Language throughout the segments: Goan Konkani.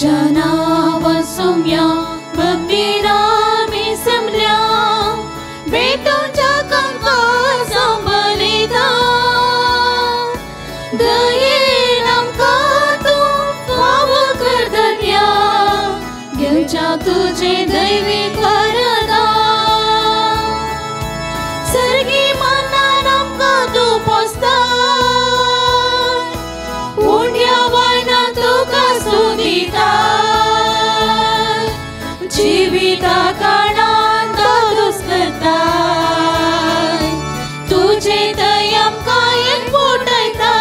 तुझ्या नांवान सोम्या भक्तीन आमी समल्या भेटोवच्या कामकाज सांबलिता दयेन आमकां तूं फावो कर धन्या घेवच्या तुजें दैवीक वरदान सर्गी मनान आमकां तूं पोसता उंड्या वायना तुका सुदिता जिविता कारणान दादोस करता तुजें दय आमकां एकवटायता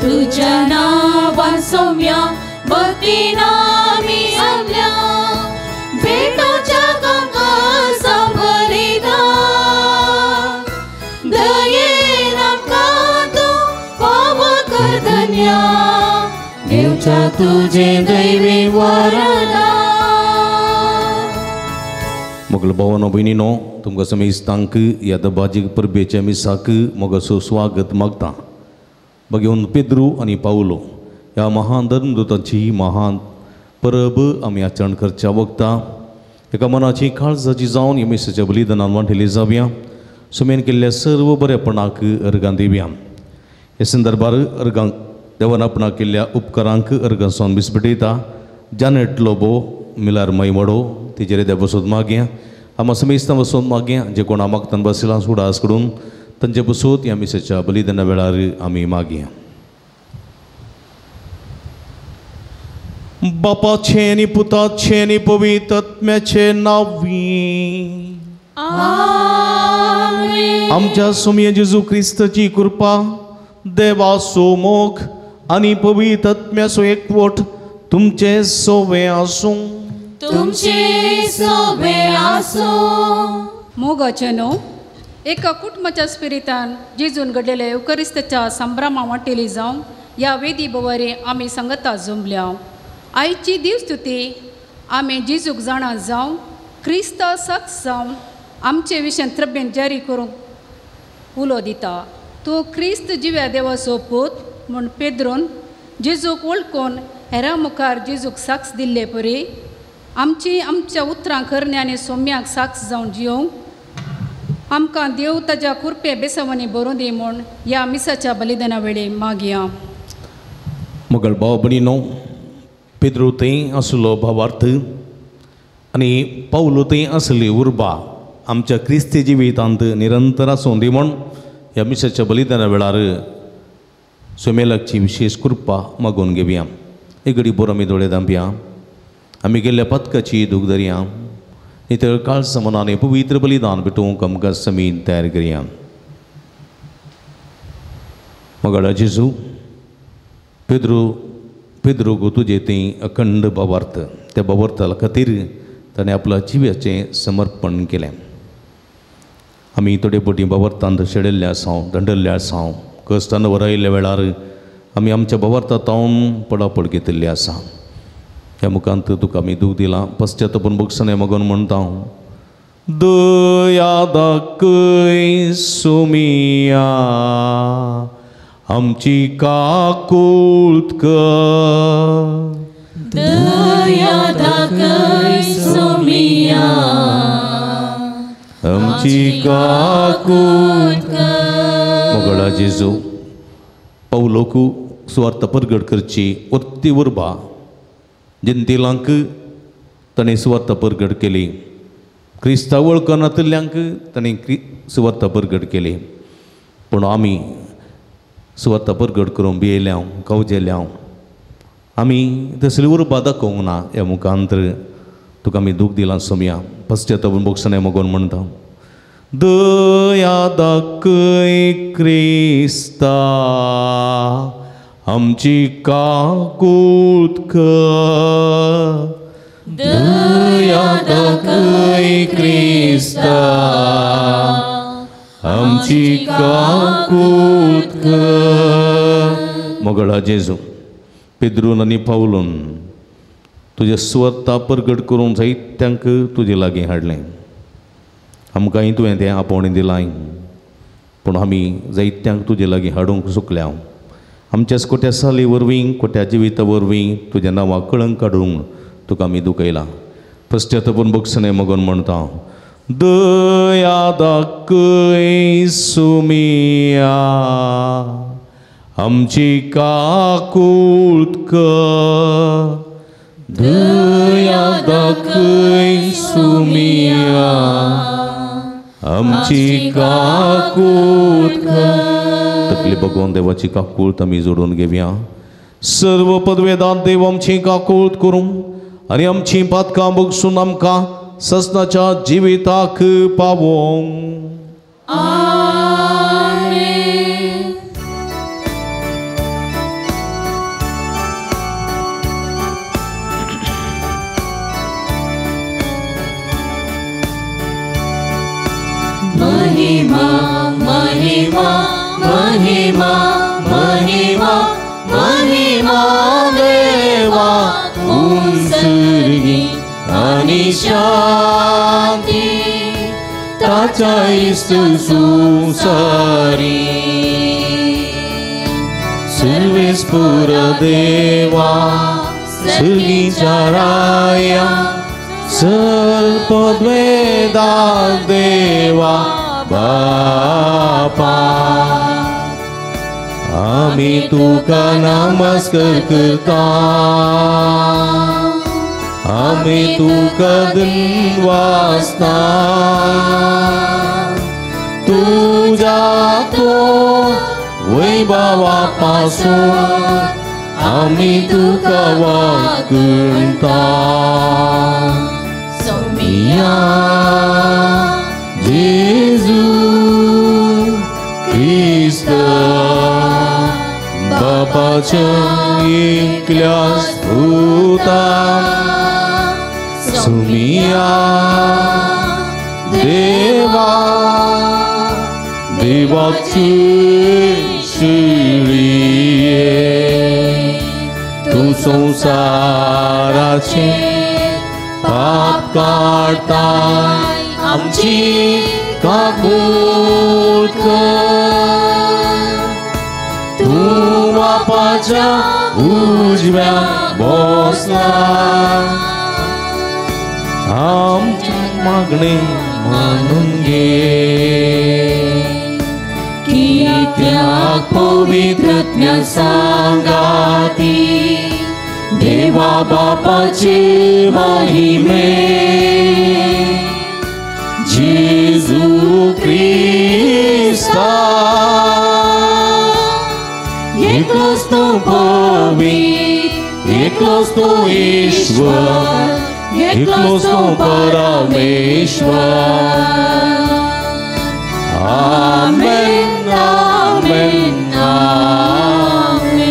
तुज्या नांवान सोम्या भक्तीन आमी समल्या भेटोवच्या कामकाज सांबलिता दयेन आमकां तूं फावो कर धन्या घेवच्या तुजें दैवी वरदान. मोगल भावानो भयणीनो तुमकां समेस्तांक ह्या दबाजीक परबेच्या मिसाक मोगाचो स्वागत मागता. भगवंत पेद्रू आनी पावलो ह्या महान धर्मदूतांची महान परब आमी आचरण करच्या वखता एका मनाची काळजाची जावन ह्या मिसाच्या बलिदानान वांटेली जावया. सुमेन केल्ल्या सर्व बरेपणाक अर्गां दिवया. ह्या संदर्भार अर्गांक देवान आपणाक केल्ल्या उपकारांक अर्गां सावन मिस भेटयता. जानेट लोबो मिलार मैमडो तिजेर देव बसोत मागया. आमा समेस्तां बसोत मागया जे कोण मागतान बसला सुडास कडून तांचे बसोत ह्या मिसाच्या बलिदाना वेळार आमी मागया. बापाचें आनी पुताचें आनी पवित्र आत्म्याचें नांवी आमच्या सोमया जेजू क्रिस्ताची कृपा देवाचो मोग आनी पवित्र आत्म्याचो एकवट तुमचे सोवे आसूं. तुमचे सोवे आसूं. मोगाचे न्हू एका कुटुंबाच्या स्पिरितान जेजून घडलेल्या येवकरिस्ताच्या संभ्रमा वांटेली जावन ह्या वेदी बवारी आमी संगता जमल्या. आयची दिवस्तुती आमी जेजूक जाणा जावन क्रिस्ता साक्ष जावन आमचे विशयन त्रब्येन जारी करूंक उलो दिता. तूं क्रिस्त जिव्या देवाचो पूत म्हूण पेद्रून जेजूक वळखून हेरां मुखार जेजूक साक्ष दिल्ले परी आमची आमच्या उतरां करणे आनी सोम्याक साक्ष जावन जियोवंक आमकां देव ताज्या कुरपे बेसवांनी भरून दी म्हूण ह्या मिसाच्या बलिदाना वेळी मागया. मगळ भाव भयणीनो पेद्रू थंय आसलो भावार्थ आनी पावलो थंय आसली उर्बा आमच्या क्रिस्ती जिवितांत निरंतर आसूं दी म्हूण ह्या मिसाच्या बलिदाना वेळार सोमेलाची विशेष कृपा मागून घेवया. एक घडी बोर आमी दोळे धांपया. आमी गेल्ल्या पथकाची दूख धरया. नितळ काळसा मनान पवित्र बलिदान भेटोवंक आमकां समीन तयार करया. मगळा जेजू पेद्रू पेद्रूक तुजें थंय अखंड भावार्थ त्या भावार्था खातीर ताणें आपल्या जिव्याचें समर्पण केलें. आमी थोडे पटी भावार्थांत शेडिल्ले आसा, दंडल्ले आसा. कश्टान वरायल्ल्या वेळार आमी आमच्या भावार्थात तावन पडापड घेतिल्ली आसा. ह्या मुखांत तुका आमी दूख दिलां पश्चातापून भोगसणें मागून म्हणटा दया दाखय सोमिया आमची काकूळत कर. दया दाखय सोमिया आमची काकूळत कर. मोगळा जेजू पावलोकू सुवार्थ परगट करची वर्ती उर्बा जनतेलांक ताणें सुवार्थ परगट केली. क्रिस्ता वळखनातल्ल्यांक ताणें सुवार्थ परगट केली. पूण आमी सुवार्थ परगट करूंक भियेल्या कावजेल्या आमी तसली उर्बा दाखोवंक ना. ह्या मुखांतर तुका आमी दूख दिलां सोमया पश्चातापून भोगसणें मागून म्हणटा दया दाखय क्रिस्ता आमची काकूळत कर. दया दाखय क्रिस्ता आमची काकूळत कर. मोगळा जेजू पेद्रून आनी पावलून तुजें स्वता परगट करूंक जायत्यांक तुजे लागीं हाडलें. आमकांय तुवें तें आपोवणें दिलां पूण आमी जायत्यांक तुजे लागीं हाडूंक चुकल्या. आमच्याच कोट्या साली वरवीं कोट्या जिविता वरवीं तुज्या नांवाक कळंक काडूंक तुका आमी दुखयला. पश्चातापून बक्षणे मगोन म्हणटा दया दाखय सुमिया आमची काकूळ कर. दया दाखय सुमिया आमची काकूळ कर. तकली भगवान देवाची काकूळ आमी जोडून घेवया. सर्व पदवेदान देव आमची काकूळ करूं आनी आमची पातकां बगसून आमकां ससनाच्या जिविताक पावोवंक. आमेन. महिमा महिमा महिमा महिमा महिमा देवा उंसर्गी आनी शांती ताच्या इश्ट संवसारी. सर्वेस्पुर देवा सर्गीच्या राया सर्वपदवेदा देवा बापा आमी तुका नमस्कार करता आमी तुका दिनवासता. तुज्या तो वैभवा पासून आमी तुका वागणता. सोमिया जेजू क्रिस्त बापाच्या एकल्या पुता सुमिया देवा देवाची शिळये तूं संवसाराचें पाप काडताय आमची काकूळ कर. तूं बापाच्या उजव्या बसला आमचें मागणें मानून घे. कित्याक पवित्रज्ञ सांगाती देवा बापाचे महिमे जेजू क्रिस्ता एकलोच तूं पवित्र एकलोच तूं ईश्वर एकलोच तूं परमेश्वर. आमेन आमेन आमेन.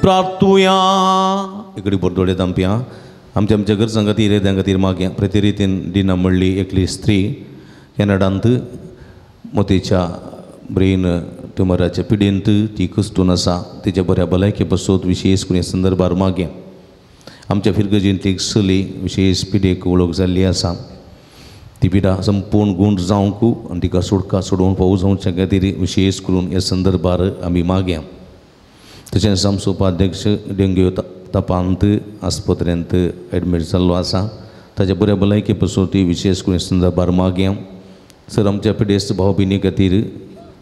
प्रार्थुया. इकडे बोरदोडे दामप्या आमच्या आमच्या गरजां खातीर येद्यां खातीर मागया. प्रतिरितीन डिना म्हणली एकली स्त्री कॅनडांत मोतीच्या ब्रेन ट्युमराच्या पिडेंत ती कस्तून आसा. तिच्या बऱ्या भलायके पासत विशेष करून संदर्भार मागया. आमच्या फिरगजींतली एक चली विशेष पिडेक वळख जाल्ली आसा. ती पिडा संपूर्ण गूण जावंक आनी तिका सोडका सोडोवंक फावो जावच्या खातीर विशेष करून ह्या संदर्भार आमी मागया. तशेंच आमचो उपाध्यक्ष डेंग्यू तापांत आस्पत्रेंत एडमीट जाल्लो आसा. ताच्या बऱ्या भलायके पासत विशेष करून संदर्भार मागया. सर आमच्या पिडेस्त भाव भयणी खातीर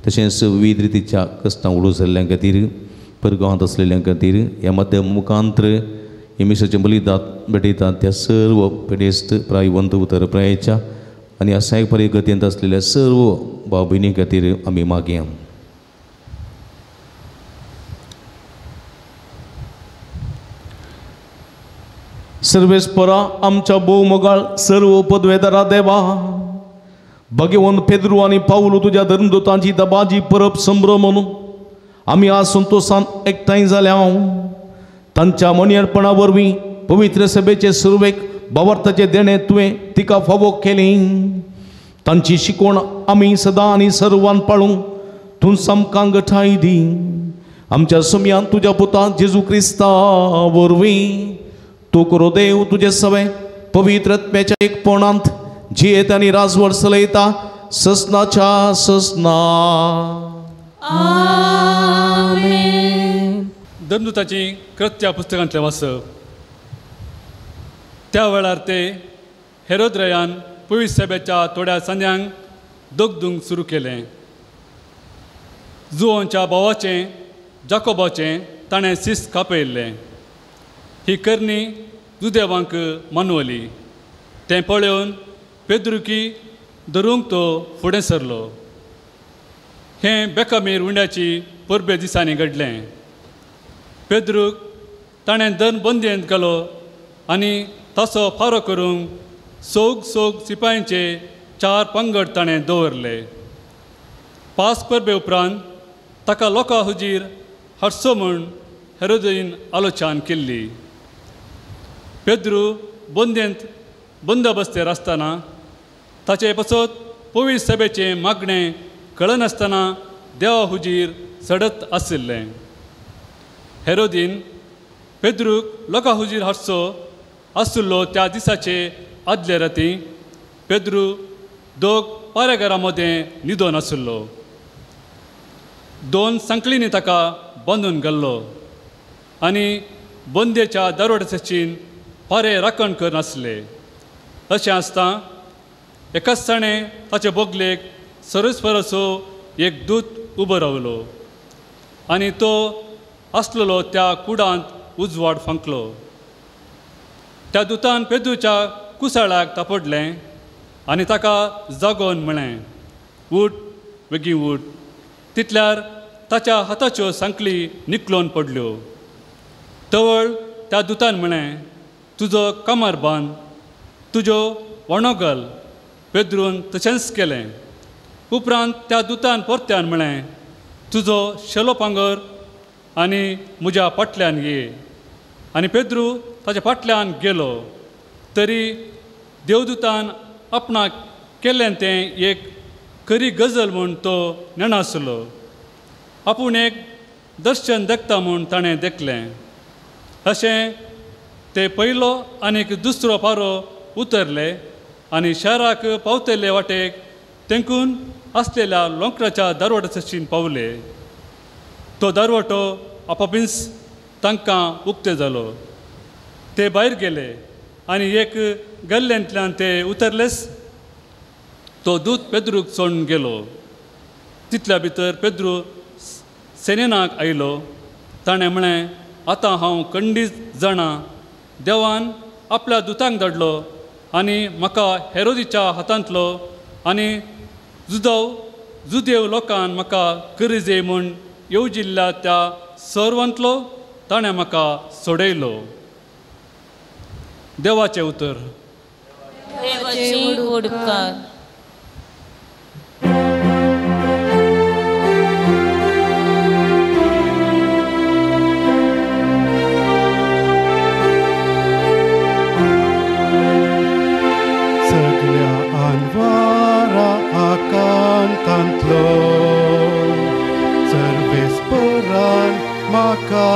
तशेंच विविध रितीच्या कश्टां उडो जाल्ल्या खातीर परगांवांत आसलेल्या खातीर ह्या माध्यम मुखांत्र हे मिसाचें बलिदान भेटयतात त्या सर्व पिडेस्त प्रायवंत उतर प्रायेच्या आनी असाय परिगतींत आसलेल्या सर्व भाव भयणी खातीर आमी मागया. सर्वेस्परा आमच्या भोवमोगाळ सर्व पदवेदारा देवा भगवंत पेद्रू आनी पावलू तुज्या धर्मदूतांची दबाजी परब संभ्रम म्हणून आमी आज संतोशान एकठांय जाल्या. तांच्या मणयर्पणा वरवीं पवित्र सभेचे सुरवेक भावार्थाचें देणें तुवें तिका फावो केली. तांची शिकवण आमी सदां आनी सर्वान पाळूंक तूं आमकां गठाय दी. आमच्या सम्यान तुज्या पुता जेजू क्रिस्ता वरवीं तूं करो देव तुजे सवे पवित्र आत्म्याच्या एकपणांत जियेत आनी राजवट चलयता ससनाच्या ससना. आमेन. आमेन. धर्मदूताची कृत्या पुस्तकांतलें वाचप. त्या वेळार ते हेरोद्रयान पवित्र सभेच्या थोड्या संद्यांक दगदूंक सुरू केलें. जुवांच्या भावाचें जाकोबाचें ताणें शिस्त कापयल्लें. ही करणी जुदेवांक मानवली. तें पळोवन पेद्रुकी धरूंक तो फुडें सरलो. हें बेकामीर उंड्याची परबे दिसांनी घडलें. पेद्रूक ताणें दन बंदयेंत घालो आनी ताचो फारो करूंक सोग सोग सिपायांचे 4 पंगड ताणें दवरले. पास परबे उपरांत ताका लोकां हुजीर हाडचो म्हूण हेरोदीन आलोचन केल्ली. पेद्रू बंदेंत बंदोबस्तेर आसतना ताचे पसत पवित्र सभेचें मागणें कळनासतना देवा हुजीर सडत आशिल्लें. हेरोदीन पेद्रूक लोकां हुजीर हाडचो आशिल्लो त्या दिसाचे आदले राती पेद्रू दोग पारेगारां मदें न्हिदोन आशिल्लो. 2 सांकळींनी ताका बांदून घाल्लो आनी बंदेच्या दरवड्याचीन पारे राखण कर नासले. अशें आसता एकाच ताणें ताचे बोगलेक सरस्पराचो एक दूत उबो रावलो आनी तो आसलेलो त्या कुडांत उजवाड फांकलो. त्या दुतान पेद्रूच्या कुसाळाक तापडलें आनी ताका जागोवन म्हळें, उठ, बेगीन उठ. तितल्यार ताच्या हाताच्यो सांकळी निकलोन पडल्यो. तवळ त्या दुतान म्हळें, तुजो कमर बांद, तुज्यो वणो घाल. पेद्रून तशेंच केलें. उपरांत त्या दुतान परत्यान म्हळें, तुजो शेलो पांगर आनी म्हज्या फाटल्यान ये. आनी पेद्रू ताच्या फाटल्यान गेलो. तरी देवदूतान आपणाक केल्लें तें एक खरी गजल म्हूण तो नेणासलो. आपूण एक दर्शन देखता म्हूण ताणें देखलें. अशें ते पयलो आनीक दुसरो पारो उतरले आनी शाराक पावतले वाटेक तेंकून आसलेल्या लोंकराच्या दरवट्याचेर पावले. तो दरवटो आपापींच तांकां उक्ते जालो. ते भायर गेले आनी एक गल्ल्यांतल्यान ते उतरलेच. तो दूत पेद्रूक सोडून गेलो. तितल्या भितर पेद्रू सेनेनाक आयलो. ताणें म्हळें, आतां हांव खंडीत जाणा देवान आपल्या दुतांक धाडलो आनी म्हाका हेरोदीच्या हातांतलो आनी जुदेव लोकान म्हाका करिजे म्हूण येवजिल्ल्या त्या सर्वांतलो ताणें म्हाका सोडयलो. देवाचें उतर. देवाचे उपकार. सगळ्या आनवारा आकांतांतलो सर्वेस्परान म्हाका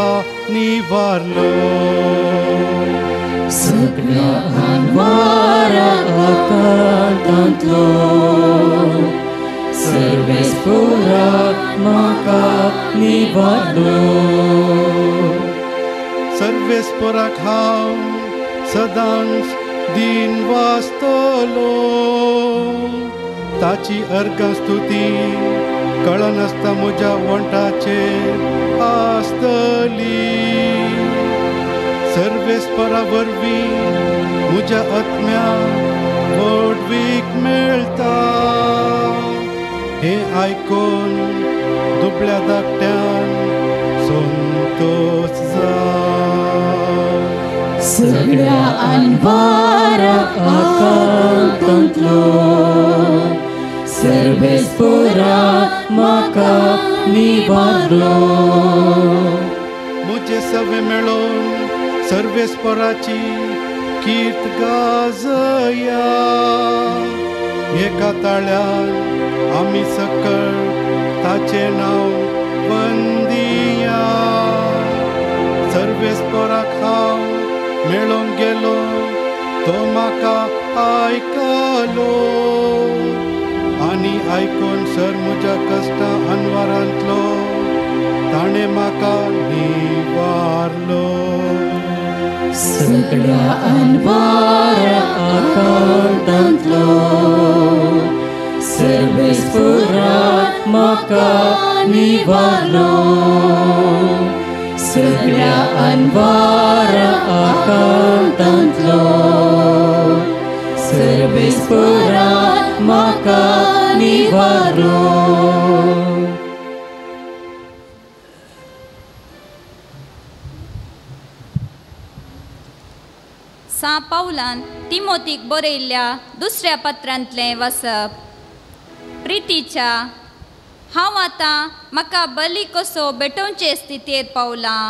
निवारलो. सगळ्या आनवारा आकांतांतलो सर्वेस्परान म्हाका निवारलो. सर्वेस्पराक हांव सदांच दिन वाचतलो. ताची अर्घ स्तुती कळनासता म्हज्या वंठाचेर आसतली. सर्वेस्परा वरवीं म्हज्या आत्म्याक व्हडवीक मेळटा. हें आयकून दुबळ्या धाकट्यान संतोश जा. सगळ्या आनवारा आकांतांतलो सर्वेस्परान म्हाका निवारलो. म्हजें सगळें मेळोवन सर्वेस्पराची कीर्त गाजया. एका ताळ्यान आमी सकळ ताचें नांव वंदिया. सर्वेस्पराक हांव मेळोंक गेलो, तो म्हाका आयकलो. आनी आयकून सर म्हज्या कश्टां अनवारांतलो ताणें म्हाका निवारलो. सगळ्या अनवारा आकांतांतलो सर्वेस्परान म्हाका निवारलो. सगळ्या अनवारा आकांतांतलो सर्वेस्परान म्हाका निवारलो. सां पावलान तिमोतीक बरयल्ल्या दुसऱ्या पत्रांतलें वाचप. प्रितीच्या, हांव आतां म्हाका बली कसो भेटोवचे स्थितीर पावलां.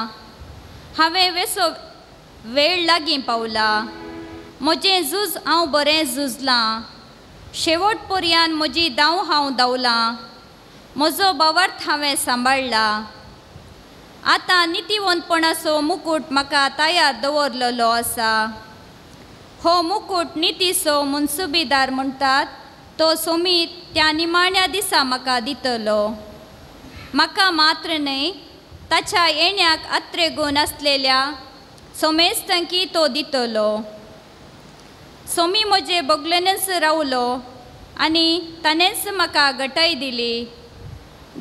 हांवें वेसो वेळ लागीं पावला. म्हजें झूज हांव बरें झुजलां. शेवट पर्यान म्हजी धांव हांव धांवलां. म्हजो भावार्थ हांवें सांबाळ्ळा. आतां नितीवंतपणाचो मुकूट म्हाका तयार दवरलेलो आसा. हो मुकूट नितीचो मुनसुबीदार म्हणटात तो सोमीत त्या निमाण्या दिसा म्हाका दितलो. म्हाका मात्र न्हय, ताच्या येण्याक अत्रेगून आसलेल्या सोमेस्तंकी तो दितलो. सोमी म्हजे बगलेनच रावलो आनी ताणेंच म्हाका गटाय दिली.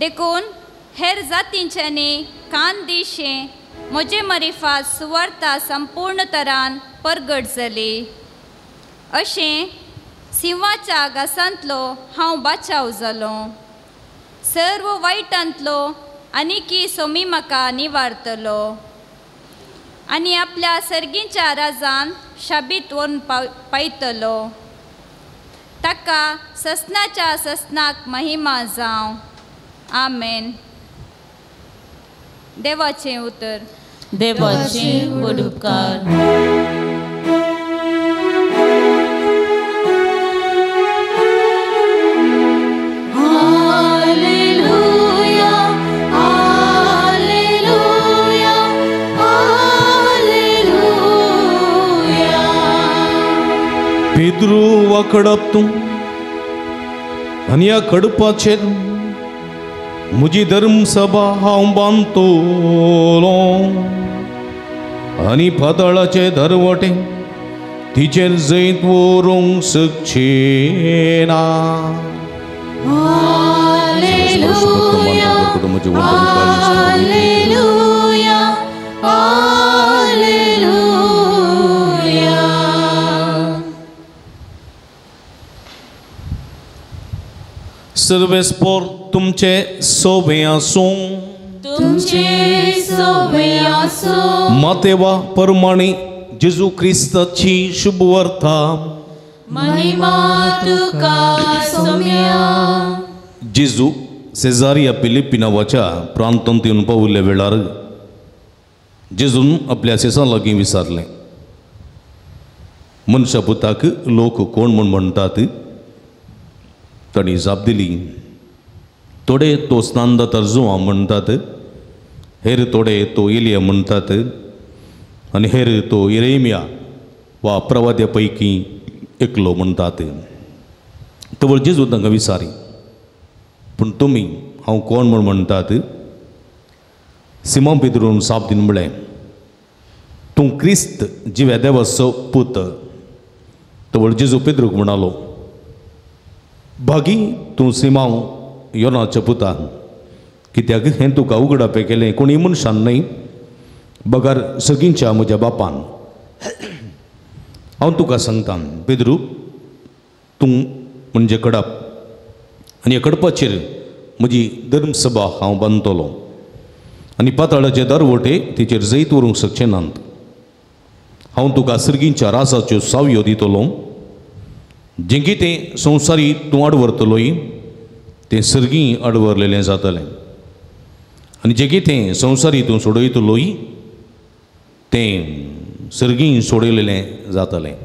देखून हेर जातींच्यांनी कान दिशें म्हजे मरिफात सुवार्ता संपूर्ण तरान परगट जाली. अशें सिंवाच्या घासांतलो हांव बाचाव जालो. सर्व वायटांतलो आनीकी सोमी म्हाका निवारतलो आनी आपल्या सर्गीच्या राजान शाबीत व्हरून पायतलो. ताका ससनाच्या ससनाक महिमा जावं. आमेन. देवाचें उतर. देवाचे व्हड उपकार. हालेलुया, हालेलुया, हालेलुया. पेद्रू वाकडप तूं आनी ह्या कडपाचेर म्हजी धर्मसभा हांव बांदतलो आनी पातळाचे दरवटे तिचेर जैत व्हरूंक शकचें ना. हालेलुया, हालेलुया, हालेलुया. सर्वेस्पोर तुमचे सोबे आसूं. तुमचे सोबे आसूं. मातेवा परमाणी जेजू क्रिस्ताची शुभवार्ता. महिमा तुका सोम्या. जेजू सेजारिया फिलिप्पी नांवाच्या प्रांतांत येवन पाविल्ल्या वेळार जेजून आपल्या सेसां लागीं विचारलें, मनशा पुताक लोक कोण म्हूण म्हणटात? तांणी जाप दिली, थोडे तो स्नानदातार जुवां म्हणटात, हेर थोडे तो एलिया म्हणटात आनी हेर तो इरेमिया वा प्रवाद्या पैकी एकलो म्हणटात. तवळ जेजू तांकां विचारी, पूण तुमी हांव कोण म्हूण म्हणटात? सिमोन पेद्रून जाप दिवन म्हळें, तूं क्रिस्त जिव्या देवाचो पूत. तवळ जेजू पेद्रूक म्हणालो, भागी तूं सिमांव योनाच्या पुता, कित्याक हें तुका उगडापें केलें कोणी मनशान न्हय बगर सगींच्या म्हज्या बापान. हांव तुका सांगता पेद्रू, तूं म्हणजे कडप आनी ह्या कडपाचेर म्हजी धर्मसभा हांव बांदतलो आनी पाताळाचे दरवटे तिचेर जैत व्हरूंक शकचे नात. हांव तुका सर्गींच्या रासाच्यो सावयो दितलो. जें कितें संवसारी तूं आडवरतलोय तें सर्गीं आडवरलेलें जातलें आनी जें कितें संवसारी तूं सोडयतलोय तें सर्गीं सोडयलेलें जातलें.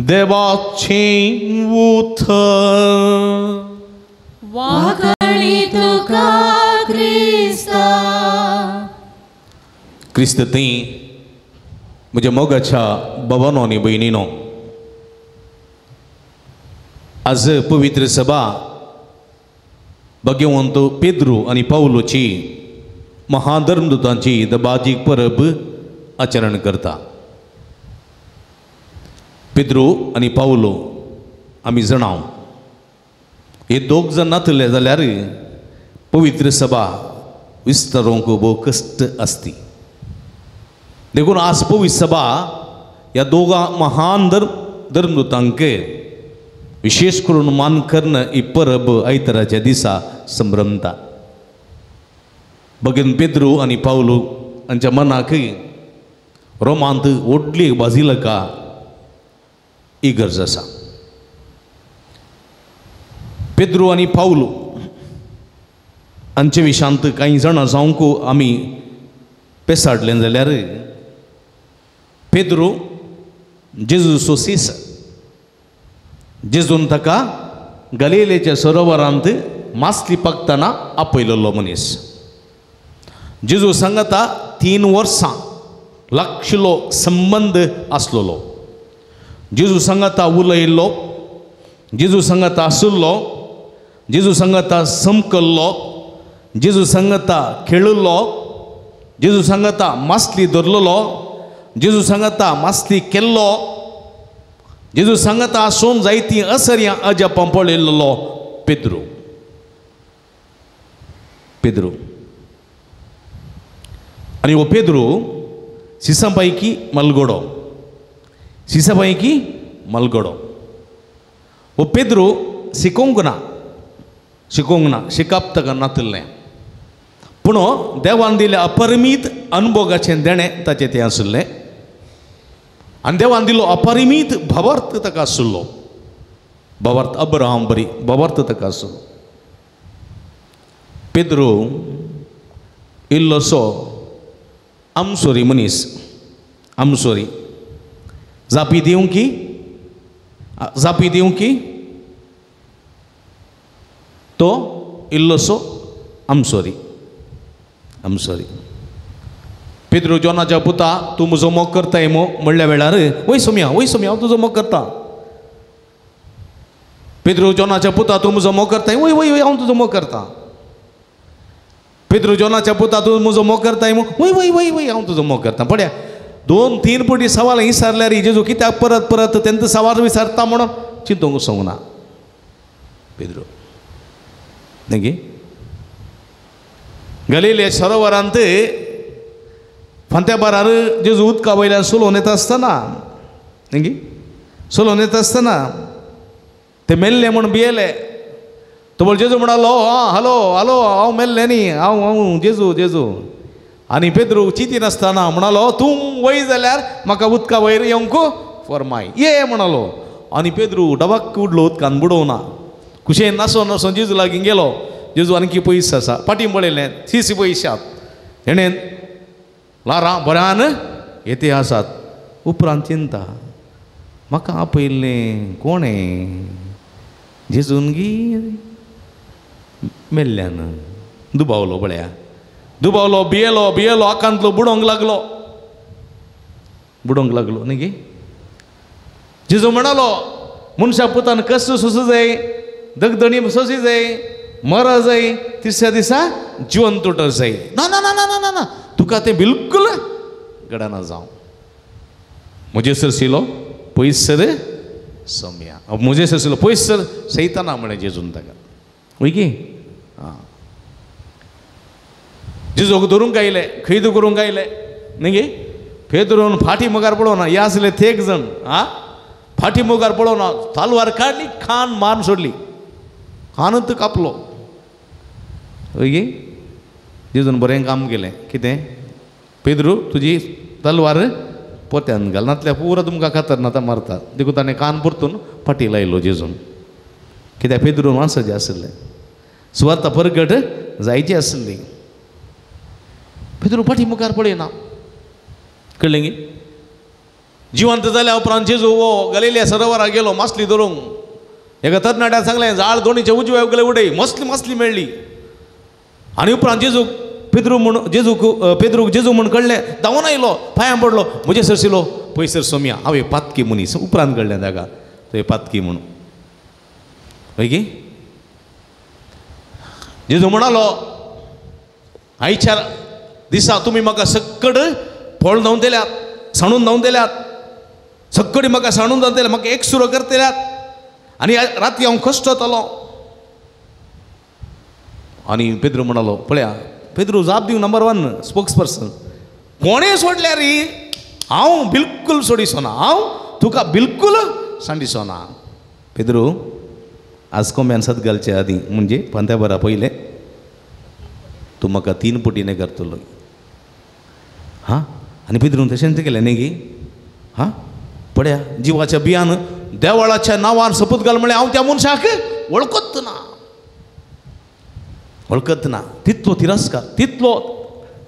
देवाचें उतर. वाखाणी तुका क्रिस्ता. क्रिस्त थंय म्हज्या मोगाच्या बाबानो आनी भयणीनो, आज पवित्र सभा भगवंत पेद्रू आनी पावलोची महाधर्मदूतांची दबाजीक परब आचरण करता. पेद्रू आनी पावलो आमी जाणाव हे दोग जण नातले जाल्यार पवित्र सभा विस्तारूंक भोव कश्ट आसती. देखून आज पवित्र सभा ह्या दोगां महान धर्मदूतांक विशेष करून मान करून ही परब आयताराच्या दिसा संभ्रमता. बगेन पेद्रू आनी पावलू हांच्या मनाक रोमांत व्हडली बाजिलका ही गरज आसा. पेद्रू आनी पावलू हांचे विशांत कांय जाणां जावंक आमी पेसाडलें जाल्यार पेद्रू जेजूचो सीस, जेजून ताका गलिलेच्या सरोवरांत मासली पाकतना आपयलेलो मनीस. जेजू सांगता 3 वर्सां लागशिल्लो संबंद आसलेलो. जेजू सांगता उलयल्लो, जेजू सांगता आशिल्लो, जेजू सांगता समकल्लो, जेजू सांगता खेळिल्लो, जेजू सांगता मासली धरलेलो, जेजू सांगता मासली केल्लो, जेजू सांगता आसून जायती असर्यां अजापां पळयल्लो पेद्रू. पेद्रू आनी हो पेद्रू सिसां पैकी मलगोडो, सिसां पैकी मलगोडो. हो पेद्रू शिकोवंक ना, शिकोवंक ना, शिकप ताका नातिल्लें, पूण देवान दिल्ल्या अपरिमीत अनुभोगाचें देणें ताचें तें आशिल्लें आनी देवान दिलो अपरिमीत भावार्थ ताका आशिल्लो. भावार्थ अब्राहम बरी भावार्थ ताका आशिल्लो. पेद्रू इल्लोसो आमसोरी मनीस, आमसोरी जापी दिवं की, जापी दिवं की तो इल्लोसो आमसोरी, आमसोरी. पेद्रू जॉनाच्या पुता तूं म्हजो मोग करताय मो म्हणल्या वेळार वय सोम्या, वय सोम्या हांव तुजो मोग करता. पेद्रू जॉनाच्या पुता तूं म्हजो मोग करताय, वय वय वय हांव तुजो मोग करता. पेद्रू जॉनाच्या पुता तूं म्हजो मोग करताय मो, वय वय वय वय हांव तुजो मोग करता. पळया 2-3 पटी सवाल विचारल्यार जेजू कित्याक परत परत तेंचो सवाल विचारता म्हणून चिंतूंक सोंगना पेद्रू. न्ही गलिले सरोवरांत फांत्या बारार जेजू उदका वयल्यान सोलोवन येता आसतना, न्ही सोलोवन येता आसतना ते मेल्ले म्हूण भियेले. तो बोल जेजू म्हणालो आं हॅलो हॅलो हांव मेल्लें न्ही, हांव हांव जेजू जेजू. आनी पेद्रू चिंतिनासतना म्हणालो तूं वय जाल्यार म्हाका उदका वयर येवंक फरमाय ये म्हणालो. आनी पेद्रू डबाक उडलो उदकान बुडोवना, खुशेन नासो नासो जेजू लागीं गेलो. जेजू आणखी पयस आसा, फाटीं पळयलें सीसी पयशात हेणें लारां बऱ्यान येते आसात. उपरांत चिंता म्हाका आपयल्लें कोणें, जेजून गी मेल्ल्यान. दुबावलो पळया, दुबावलो, भियेलो, भियेलो, आकांतलो बुडोवंक लागलो, बुडोवंक लागलो न्ही. जेजू म्हणालो मनशा पुतान कश्ट सोंसू जाय, दगदणी सोंसी जाय, मर जाय, तिसऱ्या दिसा जिवंत उठ जाय. ना ना ना ना ना ना तुका तें बिलकुल घडना जावं. म्हजे सरशिलो पयस सर सोम्या, म्हजे सरशिलो पयस सर सैताना म्हळें जेजून ताका. वय की आं जेजूक धरूंक आयले, खैद करूंक आयले न्ही. फेदरून फाटी मुखार पळोवना, हे आसले तेग जण आं फाटी मुखार पळोवना, तालवार काडली, खान मारून सोडली, खानूच कापलो. वय की जेजून बरें काम केलें. कितें पेद्रू तुजी तलवार पोत्यान घाल, नातल्या पुरो तुमकां खतरनाक मारता. देखून ताणें कान परतून फाटी लायलो जेजून. कित्याक पेद्रून वाचचें आशिल्लें, सुवार्ता परगट जायची आशिल्ली. पेद्रू फाटी मुखार पळयना, कळ्ळें गी. जिवंत जाल्या उपरांत जेजू हो गलिलिया सरोवराक गेलो मासली धरूंक. एका तरणाट्यान सांगलें जाळ दोणीच्या उजव्या उगले उडय, मसली मसली मेळ्ळी. आनी उपरांत जेजूक पेद्रू म्हूण जेजूक पेद्रूक जेजू म्हूण कळ्ळें, धांवून आयलो, पांयां पडलो, म्हजे सरशिलो पयसर सोम्या हांव एक पातकी मनीस. उपरांत कळ्ळें ताका तो एक पातकी म्हणून. हय की जेजू म्हणालो आयच्या दिसा तुमी म्हाका सक्कड फळ धांवन दिल्यात, सांडून धांवन दिल्यात, सक्कडी म्हाका सांडून धांवन दिल्यात, म्हाका एकसुरो करतल्यात आनी राती हांव कश्टतलो. आनी पेद्रू म्हणालो पळया, पेद्रू जाप दिवंक नंबर 1 स्पोक्स पर्सन, कोणें सोडल्यार हांव बिलकुल सोडिसो ना, हांव तुका बिलकुल सांडिसो ना. पेद्रू आज कोंब्यान सत घालचे आदीं म्हणजे पंत्या बरा पयलें तूं म्हाका 3 पटीने करतलो. हां, आनी पेद्रून तशेंच केलें न्ही गी. हां पळया, जिवाच्या बियान देवळाच्या नांवान सपूत घाल म्हळ्यार हांव त्या मनशाक वळखत ना, वळखत ना. तितलो तिरस्कार, तितलो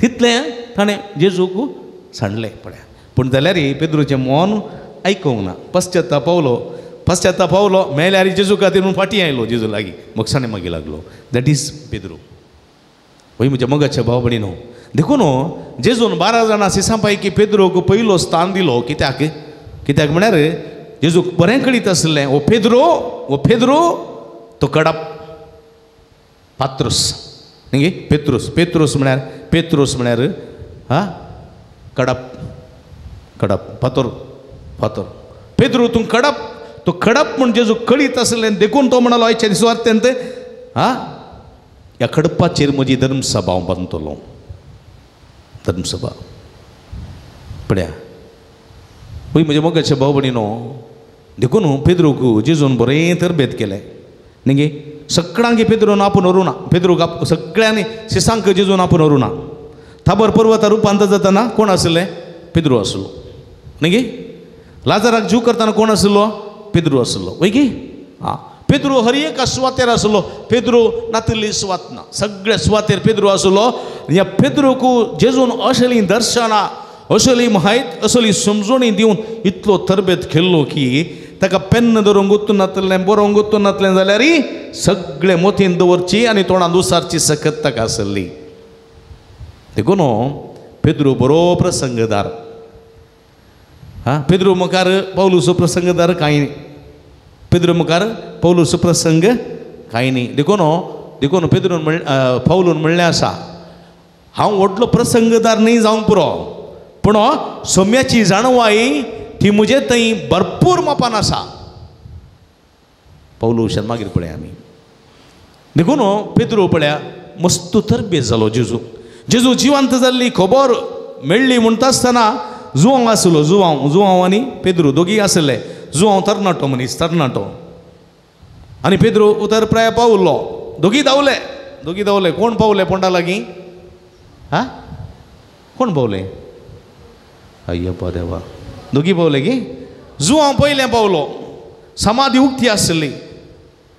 तितलें ताणें जेजूक सांडलें. पळया, पूण जाल्यार पेद्रूचें मन आयकूंक ना. पश्चाताप पावलो, पश्चाताप पावलो, मेल्यार जेजू खातीर म्हणून फाटीं आयलो जेजू लागीं, मोगसाणे मागीर लागलो. That is Pedro. वय म्हज्या मोगाच्या भाव भयणीनो, देखून जेजून 12 जाणां सिसां पैकी पेद्रूक पयलो स्थान दिलो. कित्याक? कित्याक म्हळ्यार जेजूक बरें कळीत आसलें, ओ पेद्रो, ओ पेद्रो तो कडप पात्रूस न्ही, पेत्रूस, पेत्रूस म्हळ्यार, पेत्रूस म्हळ्यार हा कडप, कडप फातर, फातर. पेद्रू तूं कडप, तो कडप म्हूण जेजू कळीत आसलें देखून तो म्हणालो आयच्या दिसवार्तेंत हा ह्या खडपाचेर म्हजी धर्मसभा हांव बांदतलो, धर्मसभा. पळया पळय म्हज्या मोगाच्या भाव भयणीनो, देखून पेद्रूक जेजून बरें तरबेत केलें न्ही गे. सगळ्यांक पेद्रून आपूण व्हरूं ना, पेद्रूक सगळ्यांनी शिसांक जेजून आपूण व्हरूं ना. थाबर पर्वता रुपांतर जातना कोण आसलें? पेद्रू आसलो न्ही गे. लाजाराक जीव करतना कोण आसलो? पेद्रू आसलो. वय गे. आं, पेद्रू हर एका सुवातेर आसलो, पेद्रू नातिल्ली सुवात ना, सगळ्या सुवातेर पेद्रू आसलो. ह्या पेद्रूक जेजून असली दर्शनां, असली म्हायत, असली समजणी दिवन इतलो तरबेत केल्लो की ताका पेन्न धरूंक गुत्तून नातलें, बरोवंक गुत्तून नातलें जाल्यार सगळें मोतीन दवरची आनी तोंडान दुसारची सकत ताका आसली. देखून पेद्रू बरो प्रसंगदार. हां, पेद्रू मुखार पावलूचो प्रसंगदार कांय न्ही, पेद्रू मुखार पावलूचो प्रसंग कांय न्ही. देखून देखून पेद्रून म्हण पावलून म्हणलें आसा, हांव व्हडलो प्रसंगदार न्ही जावंक पुरो, पूण सोम्याची जाणवाय ती म्हजे थंय भरपूर मापान आसा. पावलू मागीर पळया आमी. देखून पेद्रू पळया मस्त तरबेज जालो. जेजू जेजू जिवंत जाल्ली खबर मेळ्ळी म्हणटा आसतना जुवांव आसलो, जुवांव, जुवांव आनी पेद्रू दोगीय आसले. जुवांव तरणाटो मनीस, तरणाटो, आनी पेद्रू उतर प्राय पावलो. दोगी धांवले, दोगी धांवले. कोण पावले पोंडा लागीं? हा, कोण पावले? अय्यप्पा देवा, दोगी पावले की. जुवांव पयलें पावलो, समाधी उक्ती आसली.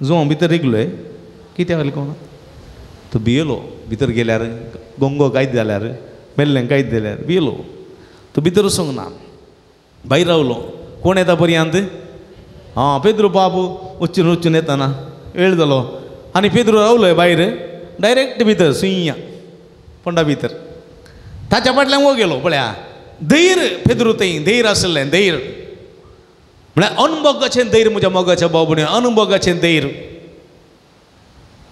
जुवांव भितर रिगलो, कित्याक कोण तो भियेलो. भितर गेल्यार गोंगो कांयच जाल्यार, मेल्लें कांयच जाल्यार भियेलो. तो भितर वचूंक ना, भायर रावलो. कोण येता पर्यंत? आं, पेद्रू बाबू वचून वचून येताना वेळ जालो आनी पेद्रू रावलो भायर, डायरेक्ट भितर सुंया फोंडा भितर. ताच्या फाटल्यान वो गेलो. पळया धैर पेद्रू थंय धैर आसलें, धैर म्हळ्यार अनभोगाचें धैर्य. म्हज्या मोगाच्या भाव भयणी, अनभोगाचें धैर्य.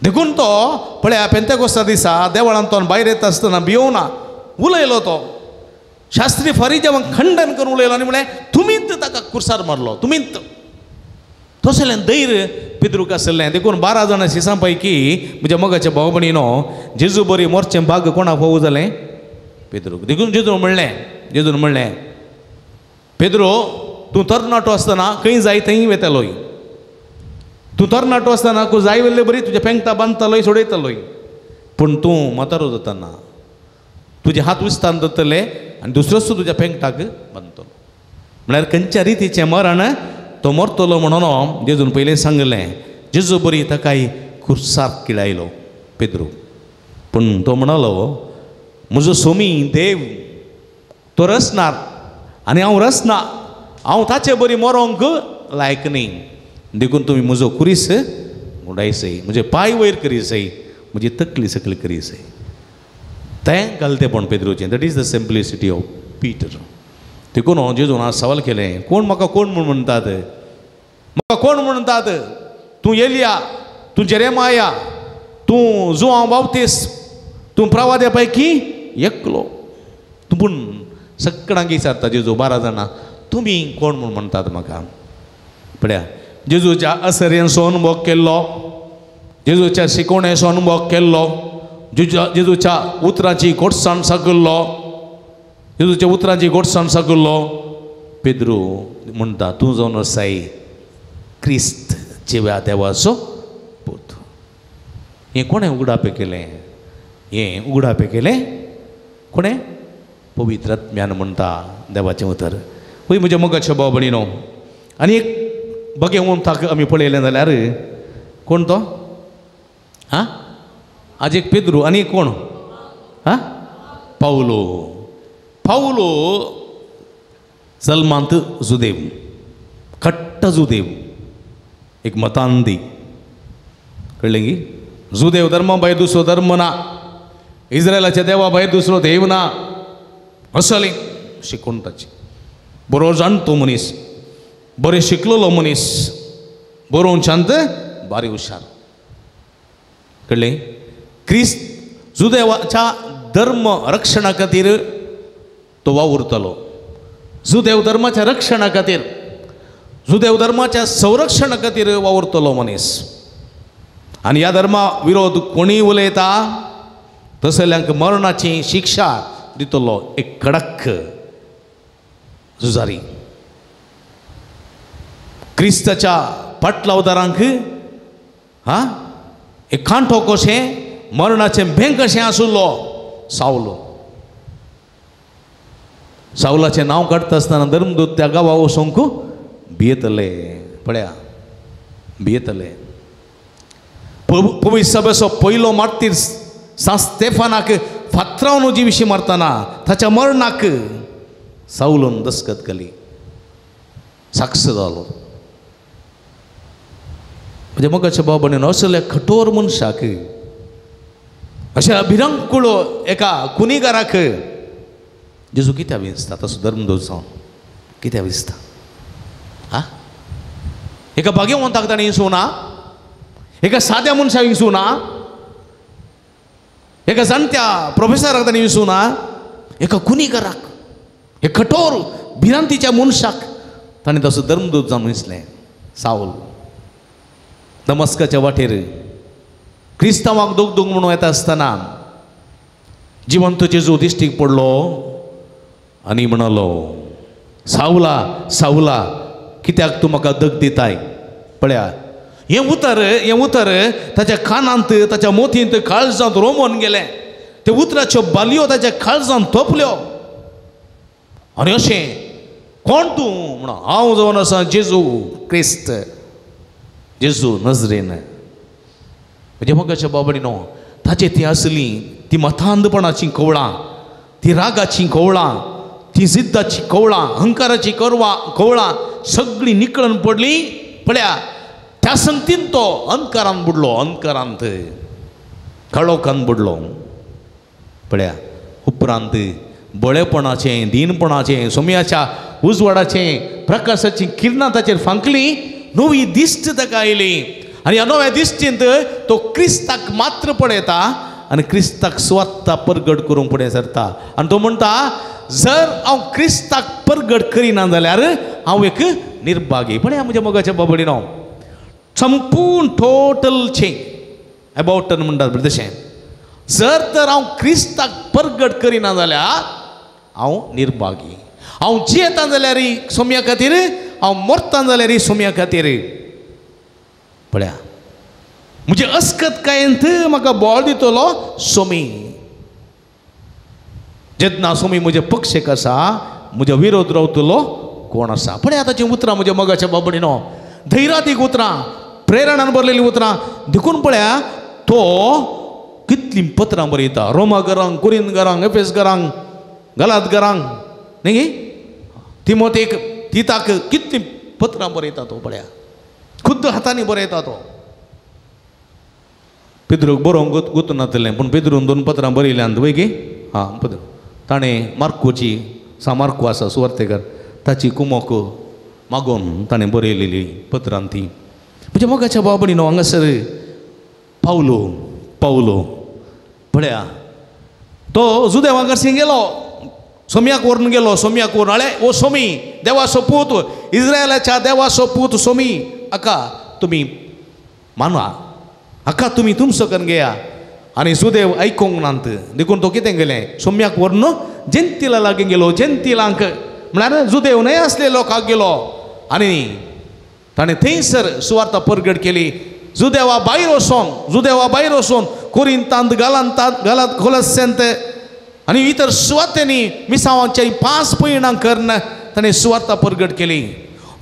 देखून तो पळया पेंतेकोस्ता दिसा देवळांत तो भायर येता आसतना भियोवना उलयलो. तो शास्त्री फारीजांक खंडन करून उलयलो आनी म्हणलें तुमीच ताका कुर्सार मारलो, तुमीच. तसलें धैर्य पेद्रूक आसलें. देखून 12 जाणां शिसां पैकी म्हज्या मोगाच्या भाव भयणीनो जेजू बरी मोरचें भाग कोणाक फावो जालें? पेद्रूक. देखून जेजून म्हणलें, जेजून म्हणलें, पेद्रो तूं तरणाटो आसतना खंय जाय थंय वेतालोय, तूं तरणाटो आसतना जाय वेल्ले बरी तुज्या पेंगता बांदतालोय, सोडयतालोय, पूण तूं म्हातारो जाताना तुजे हात उस्तान जातले आनी दुसरोच तुज्या पेंगटाक बांदतलो. म्हळ्यार खंयच्या रितीचें मरण तो मरतलो म्हणून जेजून पयलें सांगलें. जेजू बरी ताकाय कुर्सार किळायलो पेद्रू, पूण तो म्हणालो म्हजो सोमी देव तो रसनार आनी हांव रसना, हांव ताचे बरी मरोंक लायक न्ही, देखून तुमी म्हजो कुरीस गुंडायसय, म्हजे पांय वयर करीसय, म्हजी तकली सकली करीसय. तें गलतेपण पेद्रूचें. That is the simplicity of Peter. देखून जेजून आज सवाल केलें, कोण म्हाका कोण म्हूण म्हणटात? म्हाका कोण म्हणटात? तूं एलिया, तूं जेरेमाया, तूं तूं जुआंव बाप्तीस, तूं प्रवाद्या पैकी एकलो. तूं पूण सगळ्यांक विचारता जेजू 12 जाणां, तुमी कोण म्हूण म्हणटात म्हाका? पळया, जेजूच्या असऱ्यांचो अनुभव केल्लो, जेजूच्या शिकवणेचो अनुभव केल्लो, जेजूच्या उतरांची गोडसाण सागल्लो, जेजूच्या उतरांची गोडसाण सागल्लो पेद्रू म्हणटा, तूं जावन आसाय क्रिस्त जिव्या देवाचो पूत. हें कोणें उगडापें केलें? हें उगडापें केलें कोणें? पवित्र आत्म्यान म्हणटा देवाचें उतर. हय म्हज्या मोगाच्या भाव भयणीनो, आनी एक भगवंताक आमी पळयलें जाल्यार कोण तो? आं, आज एक पेद्रू आनी कोण? आं, पावलो. पावलो जल्मांत जुदेव, कट्ट जुदेव, एक मतांदी, कळ्ळें की? जुदेव धर्मा भायर दुसरो धर्म ना, इस्रायलाच्या देवा भायर दुसरो देव ना, असलें शिकवण ताची. बरो जाणतो मनीस, बरें शिकलेलो मनीस, बरोवंक बारी हुशार, कळ्ळें? क्रिस्त जुदेवाच्या धर्म रक्षणा खातीर तो वावुरतालो, जुदेव धर्माच्या रक्षणा खातीर, जुदेव धर्माच्या संरक्षणा खातीर वावुरतलो मनीस. आनी ह्या धर्मा विरोध कोणीय उलयता तसल्यांक मरणाची शिक्षा दितलो एक कडक झुजारी. क्रिस्ताच्या पाटलावदारांक हा एक कांटो कशें, मरणाचें भेंक कशें आशिल्लो सावलो. सावलाचें नांव काडटा आसतना धर्मदूत त्या गांवा वचूंक भियेतले, पळया भियेतले. पवित्र सभेचो पयलो मार्तीर सांत स्तेफानाक फातरावन जिविशी मारतना ताच्या मरणाक सावलोन दस्खत केली, साक्ष जालो. म्हज्या मोगाच्या भाव भयणीनो, असल्या कठोर मनशाक, अशा भिरांकूळ एका गुन्हेगाराक जेजू कित्याक विंचता? तसो धर्मदूत जावन कित्याक विंचता? आं, एका भाग्यवंताक ताणें विंचूं ना, एका साद्या मनशाक विंचूं ना, एका जाणट्या प्रोफेसराक ताणें विंचूं ना, एका गुन्हेगाराक, एक कठोर भिरांतीच्या मनशाक ताणें तसो धर्मदूत जावन विंचलें. सावल दमस्काच्या वाटेर क्रिस्तांवाक दुख म्हणून येता आसतना जिवंत जेजू दिश्टीक पडलो आनी म्हणालो, सावला सावला कित्याक तूं म्हाका दग दिताय? पळया, हें उतर, हें उतर ताच्या कानांत, ताच्या मोतींत, काळजांत रोमून गेलें. ते उतराच्यो बालयो ताच्या काळजांत तोपल्यो. आनी अशें कोण तूं म्हणून, हांव जावन आसा जेजू क्रिस्त, जेजू नजरेन. म्हज्या मोगाच्या बाबडीनो, ताचे ती आसली ती मतांधपणाची कवळां, ती रागाची कवळां, ती जिद्दाची कवळां, अहंकाराची कवळां सगळीं निकळून पडली. पळया, त्या संगतीन तो अंधकारान बुडलो, अंधकारांत काळोखान बुडलो. पळया, उपरांत बळेपणाचें, दीनपणाचें, सोम्याच्या उजवाडाचें, प्रकाशाचीं किरणां ताचेर फांकली, नवी दिश्ट ताका आयली. आनी ह्या नव्या दिश्टींत तो क्रिस्ताक मात्र पळयता आनी क्रिस्ताक स्वता परगट करूंक फुडें सरता. आनी तो म्हणटा, जर हांव क्रिस्ताक परगट करिना जाल्यार हांव एक निर्भागी. पळया म्हज्या मोगाच्या बाबडीनो, संपूर्ण टोटल चेंज अबाउट म्हणटात तशें, जर तर हांव क्रिस्ताक परगट करिना जाल्यार हांव निर्भागी. हांव जियेता जाल्यार सोम्या खातीर, हांव मरता जाल्यार सोम्या खातीर. पळया, म्हजे अस्कतकायेंत म्हाका बळ दितलो सोमी. जेन्ना सोमी म्हजे पक्षेक आसा, म्हज्या विरोध रावतलो कोण आसा? पळया ताचीं उतरां म्हज्या मोगाच्या बाबडीनो, धैर्यातीक उतरां, प्रेरणान भरलेलीं उतरां. देखून पळया तो कितलीं पत्रां बरयता, रोमा घरांक, कुरिंद घरांक, एफेस घरांक, गलात घरांक, न्ही तिमोतेक, तिताक कितलीं पत्रां बरयता तो. पळया, खुद्द हातांनी बरयता तो. पेद्रूक बरोवंक गुतून नातलें, पूण पेद्रून 2 पत्रां बरयल्यांत वय गे. हां, पत्र ताणें मार्कोची, सा मार्को आसा सुवार्तेकर, ताची कुमोक मागोवन ताणें बरयलेली पत्रां ती. म्हज्या मोगाच्या बाबडीनो, हांगासर पावलो पावलो. पळया तो जुदेवा कडसून गेलो, सोम्याक व्हरून गेलो. सोम्याक व्हरून हाडले, ओ सोमी देवाचो पूत, इस्रायलाच्या देवाचो पूत सोमी, हाका तुमी माना, हाका तुमी तुमचो करून घेया. आनी सुदेव आयकूंक नात, देखून तो कितें गेलें सोम्याक व्हरून जंतिला लागीं गेलो. जंतिलांक म्हळ्यार जुदेव न्हय आसले लोकांक गेलो आनी ताणें थंयसर सुवार्ता परगट केली. जुदेवा भायर वचोन, जुदेवा भायर वचोन कोरिंतांत, गालांतांत, गालांत, कोलसेंत आनी इतर सुवातेंनी मिसावांचे 5 पयणां करून ताणें सुवार्ता परगट केली.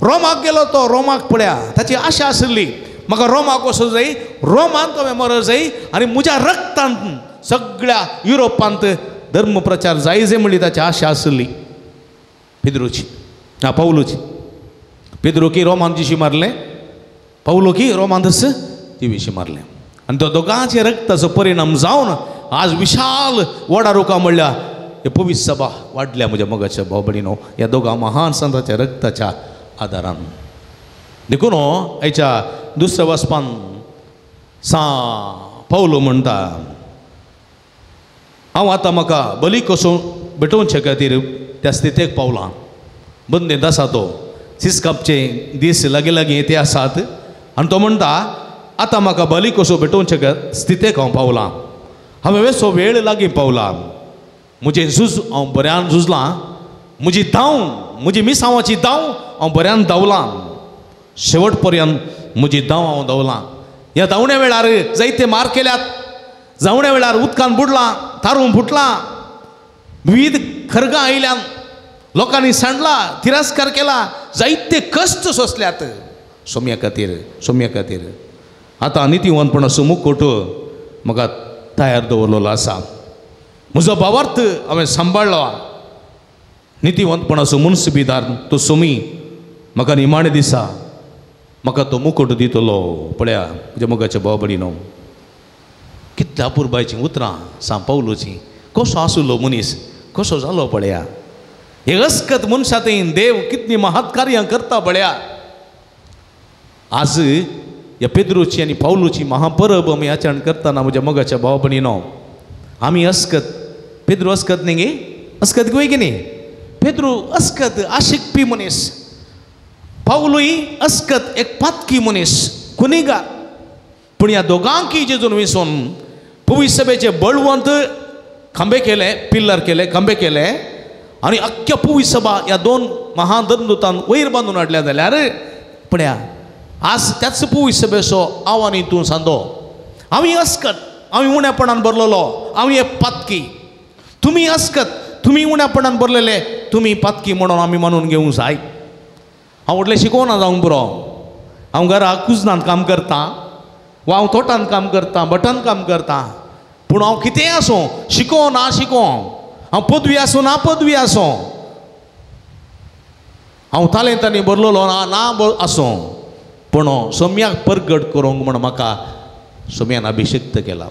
रोमाक गेलो तो, रोमाक पळया ताची आशा आशिल्ली म्हाका रोमाक वचूंक जाय, रोमांत हांवें मरोंक जाय आनी म्हज्या रक्तांत सगळ्या युरोपांत धर्म प्रचार जाय जाय म्हणली ताची आशा आशिल्ली पेद्रोची, आं पावलोची. पेद्रो की रोमान जिशी मारलें, पावलो की रोमांतच जिविशी मारलें. आनी तो दोगांचे रक्ताचो परिणाम जावन आज विशाल वडा रुखा म्हणल्या हे पवित्र सभा वाडल्या म्हज्या मोगाच्या भाव भयणीनो, ह्या दोगां महान संताच्या रक्ताच्या आदारान. देखून आयच्या दुसऱ्या वचपान सा पावलो म्हणटा, हांव आतां म्हाका बली कसो भेटोवचे खातीर त्या स्थितेक पावलां. बंदेंत आसा तो, सिसकापचे दीस लागीं लागीं ते आसात आनी तो म्हणटा आतां म्हाका बली कसो भेटोवचे स्थितेक हांव पावलां, हांवें वेसो वेळ लागीं पावला, म्हजें झूज हांव बऱ्यान झुजलां, म्हजी धांव, म्हजी मिसांवाची धांव हांव बऱ्यान धांवलां, शेवट पर्यंत म्हजी धांव हांव धांवलां. ह्या धांवण्या वेळार जायते मार केल्यात, धांवण्या वेळार उदकान बुडलां, तारूं फुटलां, विविध खरगां आयल्यान, लोकांनी सांडला, तिरस्कार केला, जायते कश्ट सोंसल्यात सोम्या खातीर, सोम्या खातीर. आतां नितीवंतपणाचो मुकुट म्हाका तयार दवरलेलो आसा, म्हजो भावार्थ हांवें सांबाळ्ळो, नितीवंतपणाचो मुन्सिबीदार तो सोमी म्हाका निमाणें दिसा म्हाका तो मुकुट दितलो. पळया म्हज्या मोगाच्या भाव भयणीनो, कितल्या अपुरबायचीं उतरां सांव पावलोचीं. कसो आसलो मनीस, कसो जालो पळया. हे अस्कत मनशा थंय देव कितलीं महत् कार्यां करता पळया. आज ह्या पेद्रोची आनी पावलोची महापरब आमी आचरण करतना म्हज्या मोगाच्या भाव भयणीनो, आमी अस्कत, पेद्रो अस्कत न्ही गे, अस्कत गोय की न्ही, पेद्रो अस्कत आशिकपी मनीस, पावलूय अस्कत एक पातकी मनीस, गुनेगार. पूण ह्या दोगांकय जेजून विसोन पवित्र सभेचे बळवंत खांबे केले, पिल्लर केले, खांबे केले आनी अख्ख्या पवित्र सभा ह्या दोन महाधर्मदूतान वयर बांदून हाडल्या जाल्यार पळया आज त्याच पवित्र सभेचो हांव आनी तूं सांदो. आमी अस्कत, आमी उण्यापणान भरलेलो, आमी एक पातकी, तुमी अस्कत, तुमी उण्यापणान भरलेले, तुमी पातकी म्हणून आमी मानून घेवंक जाय. हांव व्हडलें शिकोवना जावंक पुरो, हांव घरा कुजनांत काम करतां वा हांव तोटांत काम करतां, भटांत काम करतां, पूण हांव कितेंय आसूं, शिकों ना शिकों, हांव पदवी आसूं ना पदवी आसूं, हांव तालेंतांनी भरलेलो ना ना आसूं, पूण सोम्याक परगट करूंक म्हण म्हाका सोम्यान अभिषिक्त केला.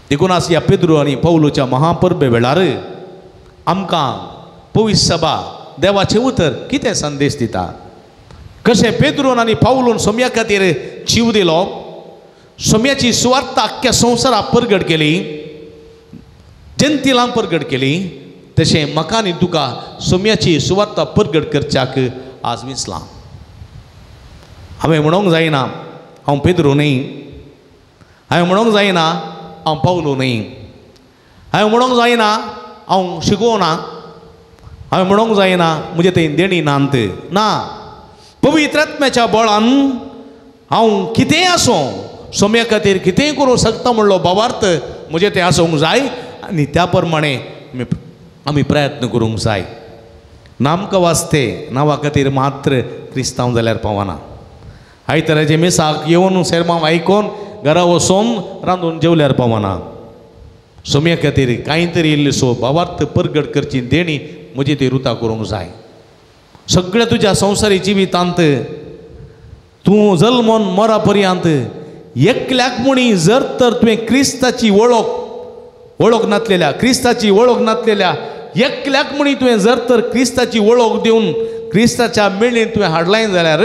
देखून आज ह्या पेद्रो आनी पावलोच्या महापरबे वेळार आमकां पवित्र सभा देवाचें उतर कितें संदेश दिता, कशें पेद्रोन आनी पावलोन सोम्या खातीर जीव दिलो, सोम्याची सुवार्ता आख्ख्या संवसाराक परगट केली, जनतेलांक परगट केली, तशें म्हाका आनी तुका सोम्याची सुवार्ता परगट करच्याक आज विसलां. हांवें म्हणूंक जायना हांव पेद्रो न्हय, हांवें म्हणूंक जायना हांव पावलो न्हय, हांवें म्हणूंक जायना हांव शिकोवना, हांवें म्हणूंक जायना म्हजें थंय देणी नात ना. पवित्र आत्म्याच्या बळान हांव कितेंय आसूं, सोम्या खातीर कितेंय करूंक शकता म्हणलो भावार्थ म्हजें तें आसूंक जाय आनी त्या प्रमाणे आमी प्रयत्न करूंक जाय. नामका वास्ते नांवा खातीर मात्र क्रिस्तांव जाल्यार पावना. आयताराचे मिसाक येवन सेरमांव आयकोन घरा वचोन रांदून जेवल्यार पावना. सोम्या खातीर कांय तरी इल्लीसो भावार्थ परगट करची देणी म्हजी ती रुता करूंक जाय. सगळ्या तुज्या संवसारी जिवितांत तूं जल्मोन मरा पर्यंत एकल्याक म्हणी जर तर तुवें क्रिस्ताची वळख नातलेल्या, क्रिस्ताची वळख नातलेल्या एकल्याक म्हणी तुवें जर तर क्रिस्ताची वळख दिवन क्रिस्ताच्या मेळीन तुवें हाडलाय जाल्यार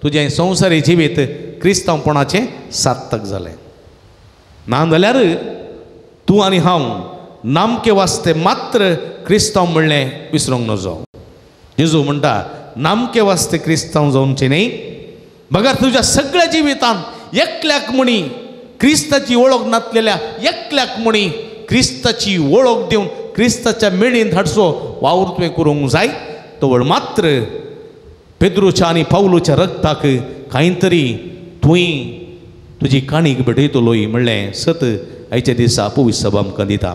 तुजें संवसारी जिवीत क्रिस्तांवपणाचें सार्थक जालें. ना जाल्यार तूं आनी हांव नामके वास्ते मात्र क्रिस्तांव म्हणलें विसरूंक नजो. जेजू म्हणटा नामके वास्ते क्रिस्तांव जावचें न्ही, बगर तुज्या सगळ्या जिवितांत एकल्याक म्हणी क्रिस्ताची वळख नासलेल्या एकल्याक म्हणी क्रिस्ताची वळख दिवन क्रिस्ताच्या मेळीन धाडचो वावर तुवें करूंक जाय. तवळ मात्र पेद्रूच्या आनी पावलूच्या रक्ताक कांय तरी तुवें तुजी काणीक भेटयतलोय म्हणलें सत आयच्या दिसा पवित्र सभा आमकां दिता.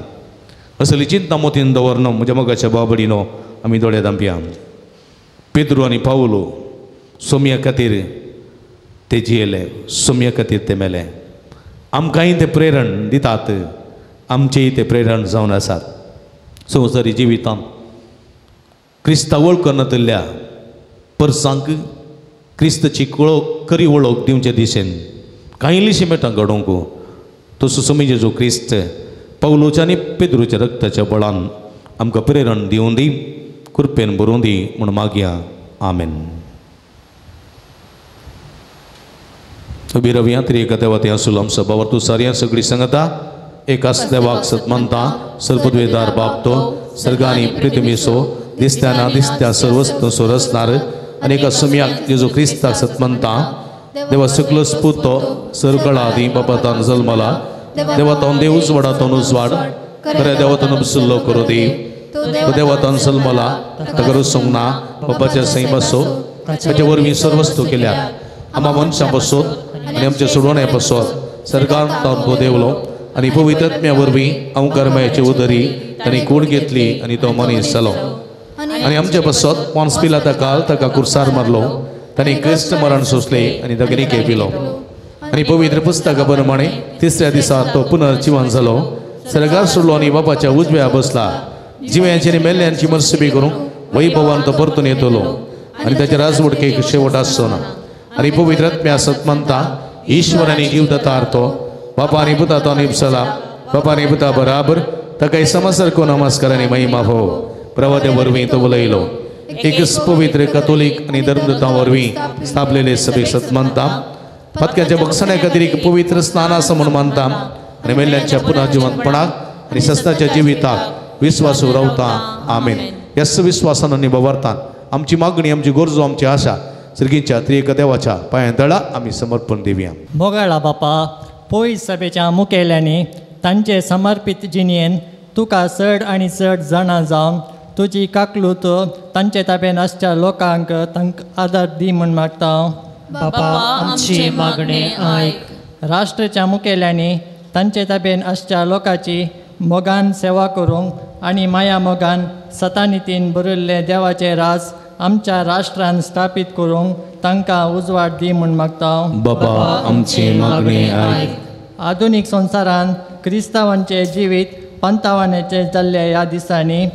असली चिंता मोतीन दवरनो म्हज्या मोगाच्या बाबडीनो आमी दोळे धांपया. पेद्रू आनी पावलो सोम्या खातीर ते जियेले, सोम्या खातीर ते मेले. आमकांय ते प्रेरण दितात, आमचेय ते प्रेरण जावन आसात. संवसारी जिवितांत क्रिस्ता वळख नातिल्ल्या परसांक क्रिस्ताची खरी वळख दिवचे दिशेन कांय इल्लीशीं मेटां घडोवंक तसो सोमी जेजू क्रिस्त पावलोच्या आनी पेद्रूच्या रक्ताच्या बळान आमकां प्रेरण दिवं दी, कृपेन बरोवं दी म्हूण मागया. आमेन. उबी रवया त्रिएका देवा ते आसूल आमचो बाबर तूं सारया सगळी सांगता एकाच देवाक सत मानता सर्वद्वेदार बाप तो सर्गानी पृथ्वीसो दिसत्या ना दिसत्या सर्वस्तू रचणार आनी एका सुमयाक जेजू क्रिस्ताक सत मानता देवा सगलो स्पूत तो सरकळा आदी बापातान जल्मला देवातून देव उजवाडातून उजवाड खऱ्या देवातून उपसुल्लो करू दी तो देवातून जल्मला ताका रुसूंक ना बापाच्या सैम बसो ताचे वरवीं सर्वस्तू केल्या आमा मनशां बसोत आनी आमच्या सोडवण्या बसोत सरकार तावन तो देवलो आनी पवित्रत्म्या वरवीं अंकारमयाचे उदरी तांणी कूड घेतली आनी तो मनीस जालो आनी आमचे बसोत पॉन्स पिलाता काल ताका कुर्सार मारलो तांणी क्रिस्त मरण सोंसले आनी ताका निके पिलो आनी पवित्र पुस्तका प्रमाणे तिसऱ्या दिसा तो पुनर्जिवन जालो सरकार सोडलो आनी बापाच्या उजव्या बसला जिव्यांची आनी मेल्ल्यांची मर्सबी करूंक वैभवान तो परतून येतलो आनी ताच्या राजवटकेक शेवट आसचो ना. आनी पवित्र आत्म्या सत मानता ईश्वर आनी जीव दातार तो बापा आनी पुता तो निपसला बापा आनी पुता बराबर ताका समसारको नमस्कार आनी महिमा हो प्रवादे वरवीं तो उलयलो. एकच पवित्र कथोलीक आनी धर्मदूतां वरवीं स्थापलेले सभेक सत मानता पातक्याच्या बक्षण्या खातीर एक पवित्र स्नान आसा म्हूण मानता आनी मेल्ल्यांच्या पुनर्जिवंतपणाक आनी सस्ताच्या जिविताक विस्वासू रावता. आमेन. ह्याच विस्वासान आनी बवार्थान आमची मागणी आमची गरजो आमची आशा सर्गीच्या त्रिएका देवाच्या पांयां तळा आमी समर्पण दिवया. मोगाळा बापा पवित्र सभेच्या मुखेल्यांनी तांचे समर्पीत जिणेन तुका चड आनी चड जाणा जावन तुजी काकलूत तांचे ताबेन आसच्या लोकांक तांकां आदार दी म्हूण मागता. बापा आमची मागणी आयक. राष्ट्राच्या मुखेल्यांनी तांचे ताबेन आसच्या लोकांची मोगान सेवा करूंक आनी माया मोगान सतानितीन बरयल्ले देवाचे राज आमच्या राष्ट्रान स्थापीत करूंक तांकां उजवाड दी म्हूण मागता. बाबा आमची मागणी आयक. आधुनीक संवसारान क्रिस्तांवांचें जिवीत पंतावानाचें जाल्ल्या ह्या दिसांनी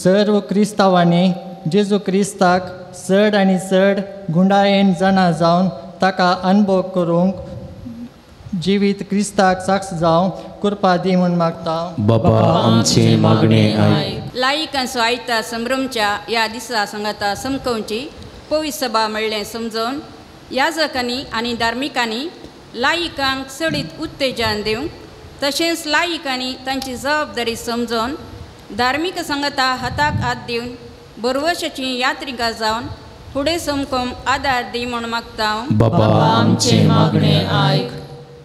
सर्व क्रिस्तांवांनी जेजू क्रिस्ताक चड आनी चड गुंडायेन जाणा जावन ताका अनुभव करूंक जिवीत क्रिस्ताक साक्ष जावं कृपा दी म्हूण मागता. बाबा आमची मागणी आयक. लायिकांचो आयता संभ्रमच्या ह्या दिसा सांगाता समकोवची पवित्र सभा म्हणलें समजून याजकांनी आनी धार्मिकांनी लायिकांक चडीत उत्तेजन दिवंक तशेंच लायिकांनी तांची जबाबदारी समजून धार्मीक सांगाता हाताक हात दिवन बरवशाची यात्रिका जावन फुडें समकोवंक आदार दी म्हूण मागता. बाबा आमची मागणी आयक.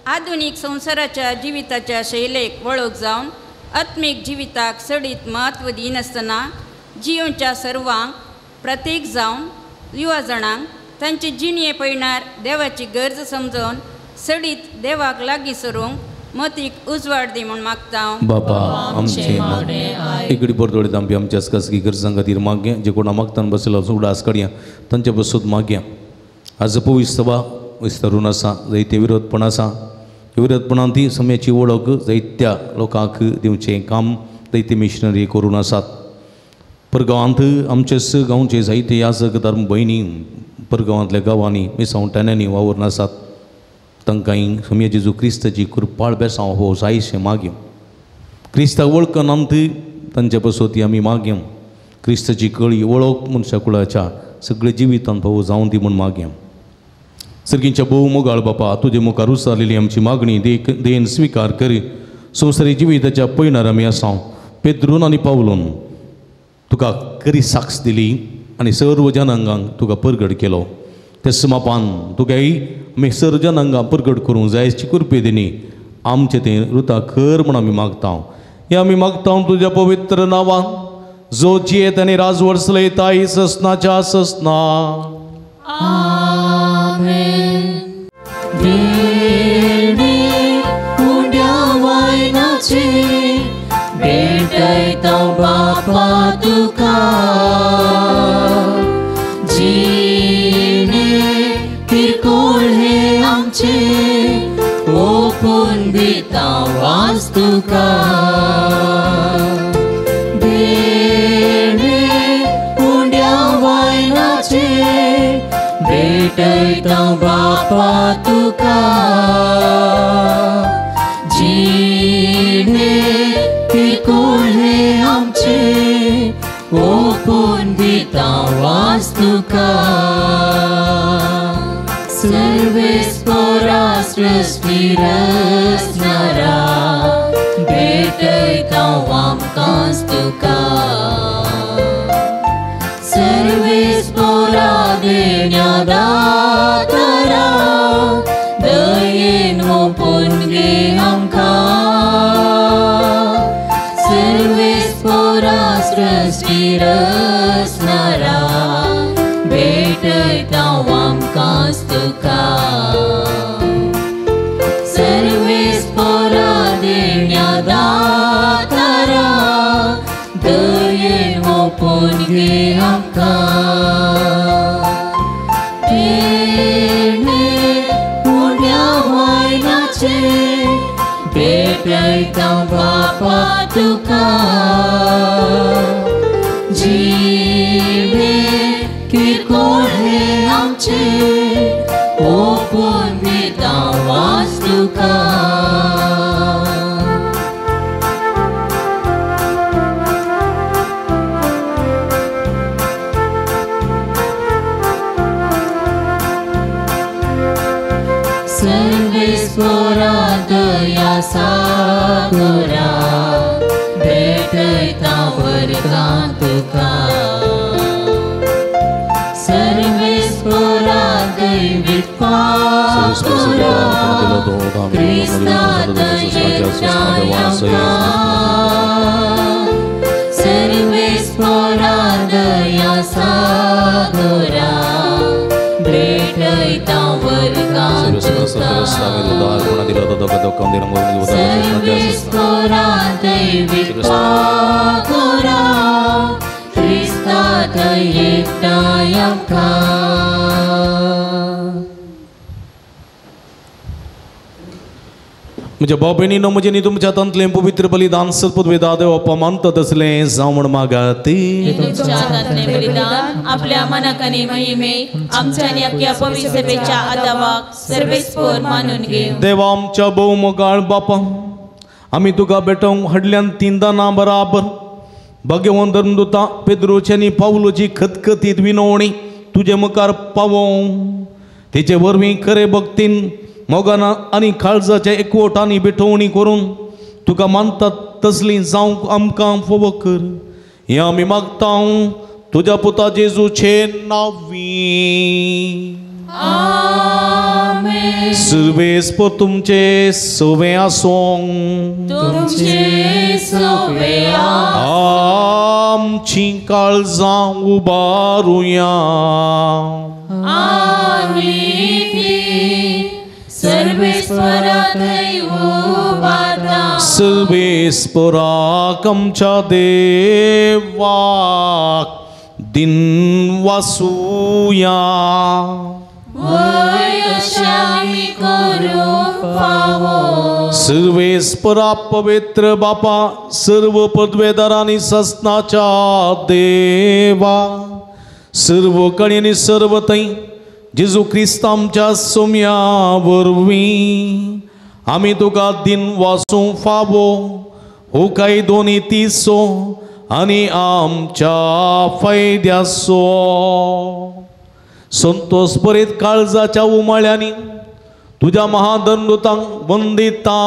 आधुनीक संवसाराच्या जिविताच्या शैलेक वळख जावन आत्मीक जिविताक चडीत म्हत्व दिनासतना जियोच्या सर्वांक प्रतीक जावन युवा जाणांक तांचे जिणये पयणार देवाची गरज समजून चडीत देवाक लागीं सरूंक मतीक उजवाड दी म्हूण मागता. बाबा आमचे मागणे इकडे बरदोडे आमची आमच्या खासगी गरजां खातीर मागया जे कोणा मागतान बसलो उडास काडया तांचे बसून मागया. आज पवित्र सभा विस्तारून आसा जायते विरोधपण आसा विरोधपणान ती समयाची वळख जायत्या लोकांक दिवचें काम जायते मिशनरी करून आसात. परगांवांत आमचेच गांवचे जायते याजक धर्म भयणी परगांवांतल्या गांवांनी मिसावटांनी वावरून आसात तांकांय समया जेजू क्रिस्ताची कृपाळ बेसांव हो जायशें मागयो. क्रिस्ताक वळखनात तांचे पासत आमी मागयो. क्रिस्ताची कळी वळख मनशा कुळाच्या सगळ्या जिवितांत भाव जावं दी म्हूण मागयो. सर्गींच्या भोव मोगाळ बापा, तुजे मुखार उसारलेली आमची मागणी देन स्विकार करी. संवसारी जिविताच्या पयणार आमी आसा. पेद्रून आनी पावलून तुका खरी साक्ष दिली आनी सर्व जनांगांक तुका परगट केलो. ते समापान तुकाय आमी सर्व जनांगां परगट करूंक जायची कृपे दिनी आमचें तें रुता खर म्हूण आमी मागता. हें आमी मागता तुज्या पवित्र नांवान, जो जियेत आनी राजवट चलयता ससनाच्या ससना. आमेन. देणे उंड्या वायनाचे भेटयता बापा तुका, जिणे किरकोळ हे आमचे ओपून दिता वास तुका. देणे उंड्या वायनाचे भेटयता बापा तुका, जिणे किरकोळ हे आमचे ओपून दिता वास तुका. सर्वेस्परा सृष्टी रचणारा भेटयता आमकांच तुका, सर्वेस्परा देण्या दातारा दयेन ओपून घे आमकां. सर्वेस्परा सृष्टी रचणारा भेटयता आमकांच तुका, सर्वेस्परा देण्या दातारा दयेन ओपून घे आमकां. देणे उण्या वायनाचे भेटयता बापा तुका, जिणे किरकोळ हे आमचे ओपून दिता वास तुका. सर्वेस्परा दया सागरा भेटयता वर्गां तुका, सर्वेस्परा दैवीक पातुरा क्रिस्ता दयेता आमकां. सर्वेस्परा दया सागरा भेटयता वर्गां तुका, सर्वेस्परा दैवीक पातुरा क्रिस्ता दयेता आमकां. म्हज्या भाव भयणीनो, म्हजें न्ही तुमच्या हातांतलें पवित्र बलिदान सदपदवेदा देव मानतात असलें जावं म्हूण मागात. तुमच्या हातांतलें बलिदान आपल्या मनाक आनी महिमेक आमच्या आनी अख्ख्या पवित्र सभेच्या आदावाक सर्वेस्पोर मानून घेवं. देवा आमच्या भोव मोगाळ बापा, आमी तुका भेटोवंक हाडल्यान तीन दानां बराबर भाग्यवंत धर्मदुता पेद्रोची आनी पावलोची खतखतीत विनवणी तुजे मुखार पावोवं, तेचे वरवीं खरे भक्तीन मोगान आनी काळजाच्या एकवटांनी भेटवणी करून तुका मानतात तसली जावंक आमकां फावो कर. हें आमी मागता तुज्या पुता जेजूचे नांवी. आमेन. सर्वेस्पर तुमचे सवे आसूं, तुमचे सवे आमची काळजां उबारुया. आमी सर्वेस्परा थंय उबारता. सर्वेस्पराक आमच्या देवाक दिन वासुया. वय अशें आमी करूंक फावो. सर्वेस्परा पवित्र बापा, सर्व पदवेदारांनी ससनाच्या देवा, सर्व कडेन सर्व थंय जेजू क्रिस्त आमच्या सोम्या वरवीं आमी तुका दिन वासूंक फावो हो काय दोनी तिसो आनी आमच्या फायद्याचो. संतोष बरेत काळजाच्या उमाळ्यांनी तुज्या महाधर्मदूतांक वंदिता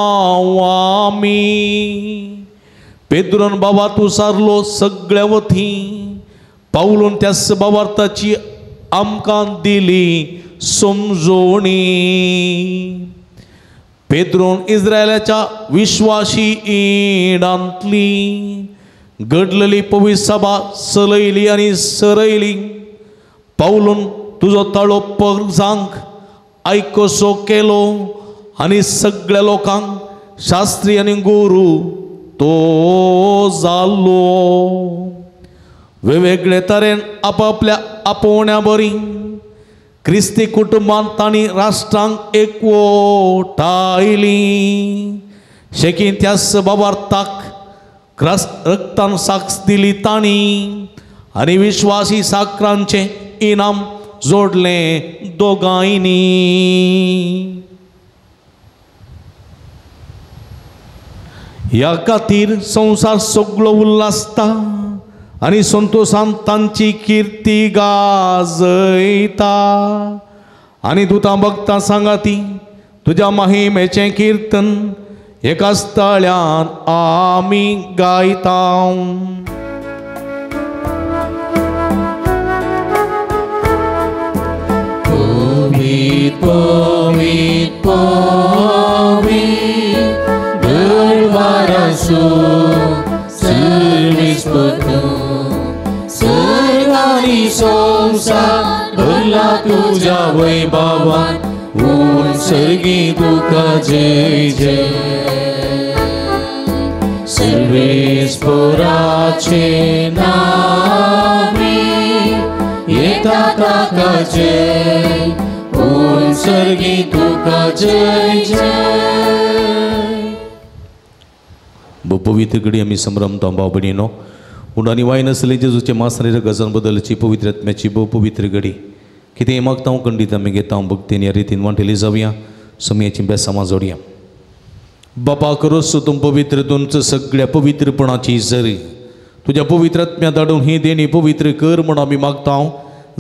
आमी. पेद्रोन बाबा तूं सारलो सगळ्या वती पावलून त्याच बाबार्थाची आमकां दिली समजोणी. पेद्रोन इस्रायलाच्या विश्वाशी इडांतली घडलेली पवित्र सभा चलयली आनी सरयली. पावलून तुजो ताळो परजांक आयकोसो केलो आनी सगळ्या लोकांक शास्त्री आनी गुरू तो जालो. वेगवेगळे तरेन आपापल्या आपोवण्या बरी क्रिस्ती कुटुंबान तांणी राष्ट्रांक एकवटायली. शेकीन त्याच बाबार्थाक रक्तान साक्ष दिली तांणी आनी विश्वासी साकरांचें इनाम जोडलें दोगांयनी. ह्या खातीर संवसार सगळो उल्हासता आनी संतोशान तांची किर्ती गाजयता. आनी दुतां भक्तां सांगाती तुज्या महिमेचें किर्तन एकाच ताळ्यान आमी गायता. पवीत पवीत पवीत दरबारासो सर्वेस्पर सर्गानी संसार भरला तुझ्या वैभवान ऊन सर्गी तुका जय जय. सर्वेस्पराचे नामे येता ताका जय ऊन सर्गी तुका जय जय. पवित्र घडी आमी संभ्रमता भाव भयणीनो. उंड आनी वाय नासले जेजूचे मास आनी रगतान बदलची पवित्र आत्म्याची भोव पवित्र घडी. कितें मागता खंडीत आमी घेता भक्तीन ह्या रितीन वांटेली जावया. समयाची बेसामां जोडया. बापा करोस तूं पवित्र तुमचं सगळ्या पवित्रपणाची जरी तुज्या पवित्र आत्म्या धाडून ही देणी पवित्र कर म्हूण आमी मागता.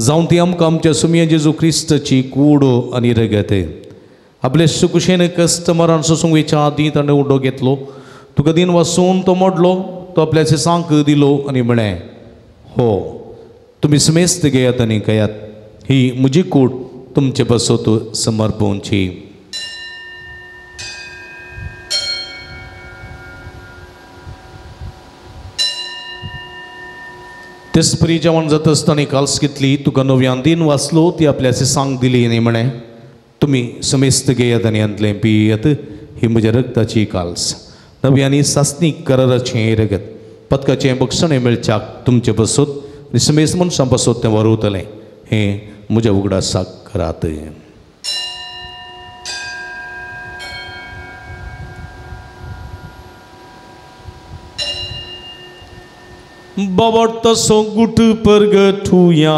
जावं ती आमकां आमच्या सुमया जेजू क्रिस्ताची कूड आनी रगत. आपले सुकुशेन कस्टमरान सोसूंक वेच्या आदीं ताणें उडो घेतलो. तुका दिन वासून तो मोडलो, तो आपल्या सांक दिलो आनी म्हळें, हो तुमी समेस्त घेयात आनी खायात, ही म्हजी कूड तुमचे पासत समर्पणची. तेच परी जेवण जाता आसतना काल्स घेतली, तुका नव्यान दिन वाचलो, ती आपल्या सांग दिली आनी म्हळें, तुमी समेस्त घेयात आनी हांतलें पियात, ही म्हज्या रक्ताची काल्स, नवी आनी सासणीक कराराचें रगत, पदकाचें बक्षणें मेळच्याक तुमचे पासत आनी समेस्त मनशां पासत तें वरवतलें, हें म्हज्या उगडासाक करात. बाबा तसो गुट परगटुया.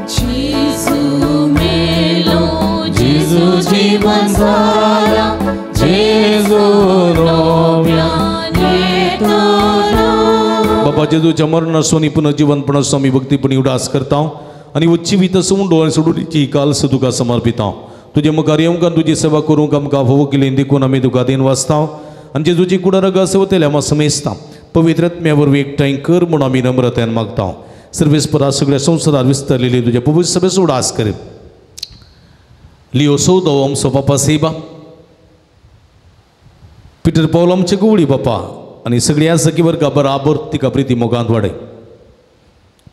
जेजू मेलो जेजू जीवन जाला जेजू नव्यान येतलो. बाबा जेजूच्या मरणाचो आनी पुनर्जीवनपणाचो आमी भक्तीपणी उडास करता आनी उच्चीवित उंडो आनी सोडुलीची काल्स तुका समर्पिता. तुजे मुखार येवंक आनी तुजी सेवा करूंक आमकां फावो केली देखून आमी तुका देन वाचता आनी जेजूची कुडा सेवतल्या आमी समेस्ता पवित्र आत्म्या वरवीं एकठांय कर म्हूण आमी नम्रतायेन मागता. सर्वेस्परा सगळ्या संवसारार विस्तारलेली तुज्या पवित्र सभेचो उडास कर. लियो सौदो आमचो बापा सेबा, पिटर पावल आमचे गुवळी बापा आनी सगळ्या सखी वर्गा बराबर तिका प्रिती मोगांत वाडय.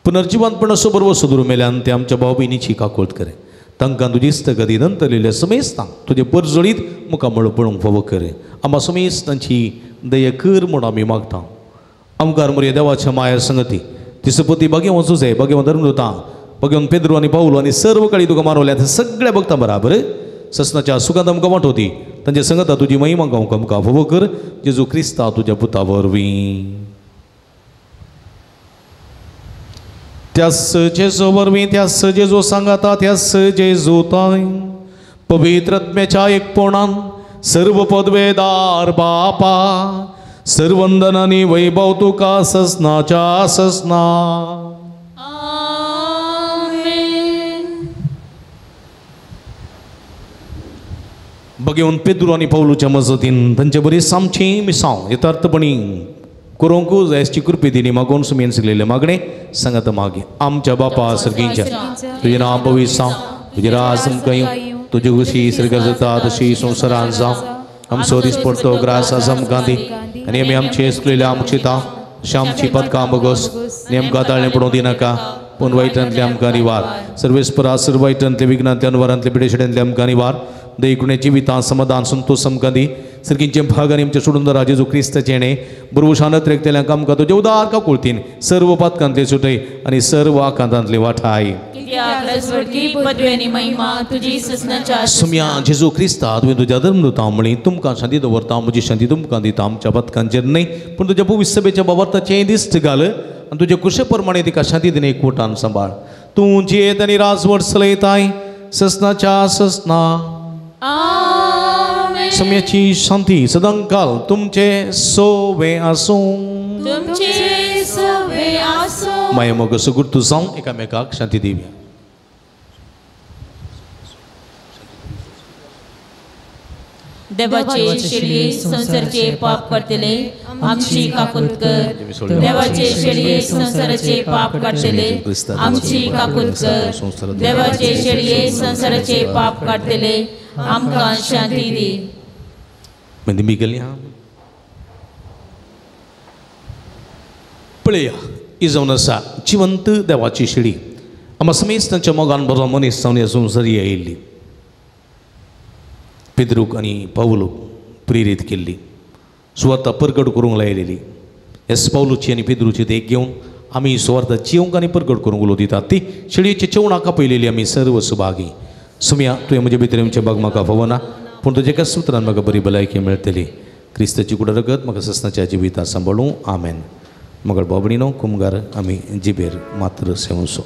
पुनर्जिवंतपणाचो बरोबर सुदूर मेल्यान ते आमच्या भाव भयणीची काकोळत करे. तांकां तुजी इश्टगती नंतरलेल्या समेस्तांक तुजे परजळीत मुखामळ पळोवंक फावो करे. आमकां समेस्तांची दया कर म्हूण आमी मागता. आमकार मोरया देवाच्या माया संगती तिसपती भाग्यवान सुजय, भाग्यवान धर्मदूतां, भाग्यवान पेद्रू आनी पावलो आनी सर्व काळी तुका मारवल्या सगळ्या भक्तां बराबर ससनाच्या सुखांत आमकां वांटोवती तांच्या संगता तुजी महिमा गावंक आमकां फावो कर. जेजू क्रिस्ता तुज्या पुता वरवीं. त्यास जेजू वरवीं, त्यास जेजू सांगाता, त्यास जेजू ताय पवित्र आत्म्याच्या एकपणान सर्व पदवेदार बापा सर्वंदनानी वैभव तुका ससनाच्या ससना. आमेन. बघेवन पेद्रू आनी पावलूच्या मजतीन तांचे बरी सामची मिसांव यथार्थपणी करूंक जायची कृपे दिनी मागून सुमेन शिकलेले मागणे सांगात मागे. आमच्या बापा सर्गींच्या तुजें नांव पवित्र जावं, तुजें राज आमकां येवं, तुजी खुशी सर्गार जाता तशी संवसारांत जावं. आमचो दिसपडतो ग्रास आज आमकां दी आनी आमी आमचे सुकलेल्या आमक्षिता तशें आमची पदकां बगोस नेमकां ताळणें पडोवंक दिनाका पूण वायटांतले आमकां निवार. सर्वेस्परा सर्व वायटांतले विघ्नांतले अनवरांतले पिडेशेड्यांतले आमकां निवार. दैकुणे जिवितां समाधान संतोष आमकां दी. सर्गींचे भाग आनी आमचे सोडून दरा जेजू क्रिस्ताचें हेणें बरवशानत रेखतल्यांक आमकां तुजे उदार काकुळतीन सर्व पातकांतले सुटय आनी सर्व आकांतांतले वाठाय. सुम्या जेजू क्रिस्ता तुवें तुज्या धर्मदूतां म्हळी तुमकां शांती दवरता म्हजी शांती तुमकां दिता. आमच्या पातकांचेर न्हय पूण तुज्या पवित्र सभेच्या बाबर्ताचें दिश्ट घाल आनी तुजे कुशे प्रमाणे तिका शांती दिने एकवटान सांबाळ. तूं जियेत आनी राजवट चलयताय ससनाच्या ससना. सम्याची शांती सदांकाल तुमचे सोवे आसूं. माया मोग सुगुर्तू जावं एकामेकाक शांती दिवया. देवाचे शेळये संवसाराचे पाप काडटले आमची काकूत कर. देवाचे शेळये संवसाराचे पाप काडटले आमची काकूत कर. देवाचे शेळये संवसाराचे पाप काडटले आमकां शांती दी. पळया ही जावन आसा जिवंत देवाची शेळी. आमकां समेस्त तांच्या मोगान बरो मनीस जावन ह्या संवसारी आयिल्ली. पेद्रूक आनी पावलूक प्रेरीत केल्ली सुवार्ता परगट करूंक लायलेली. ह्या पावलूची आनी पेद्रूची देख घेवन आमी सुवार्ता जिवंक आनी परगट करूंक उलो दितात. ती शेळयेची जेवणां कापयलेली आमी सर्व सुभागी. सुम्या तुवें म्हजे भितर आमचें बाग म्हाका फावना पूण तुज्या एका सुत्रान म्हाका बरी भलायकी मेळटली. क्रिस्ताची कुडा रगत म्हाका ससनाच्या जिवितांत सांबाळूं. आमेन. मगळ बाबणीनो कुमगार आमी जिबेर मात्र सेवसो.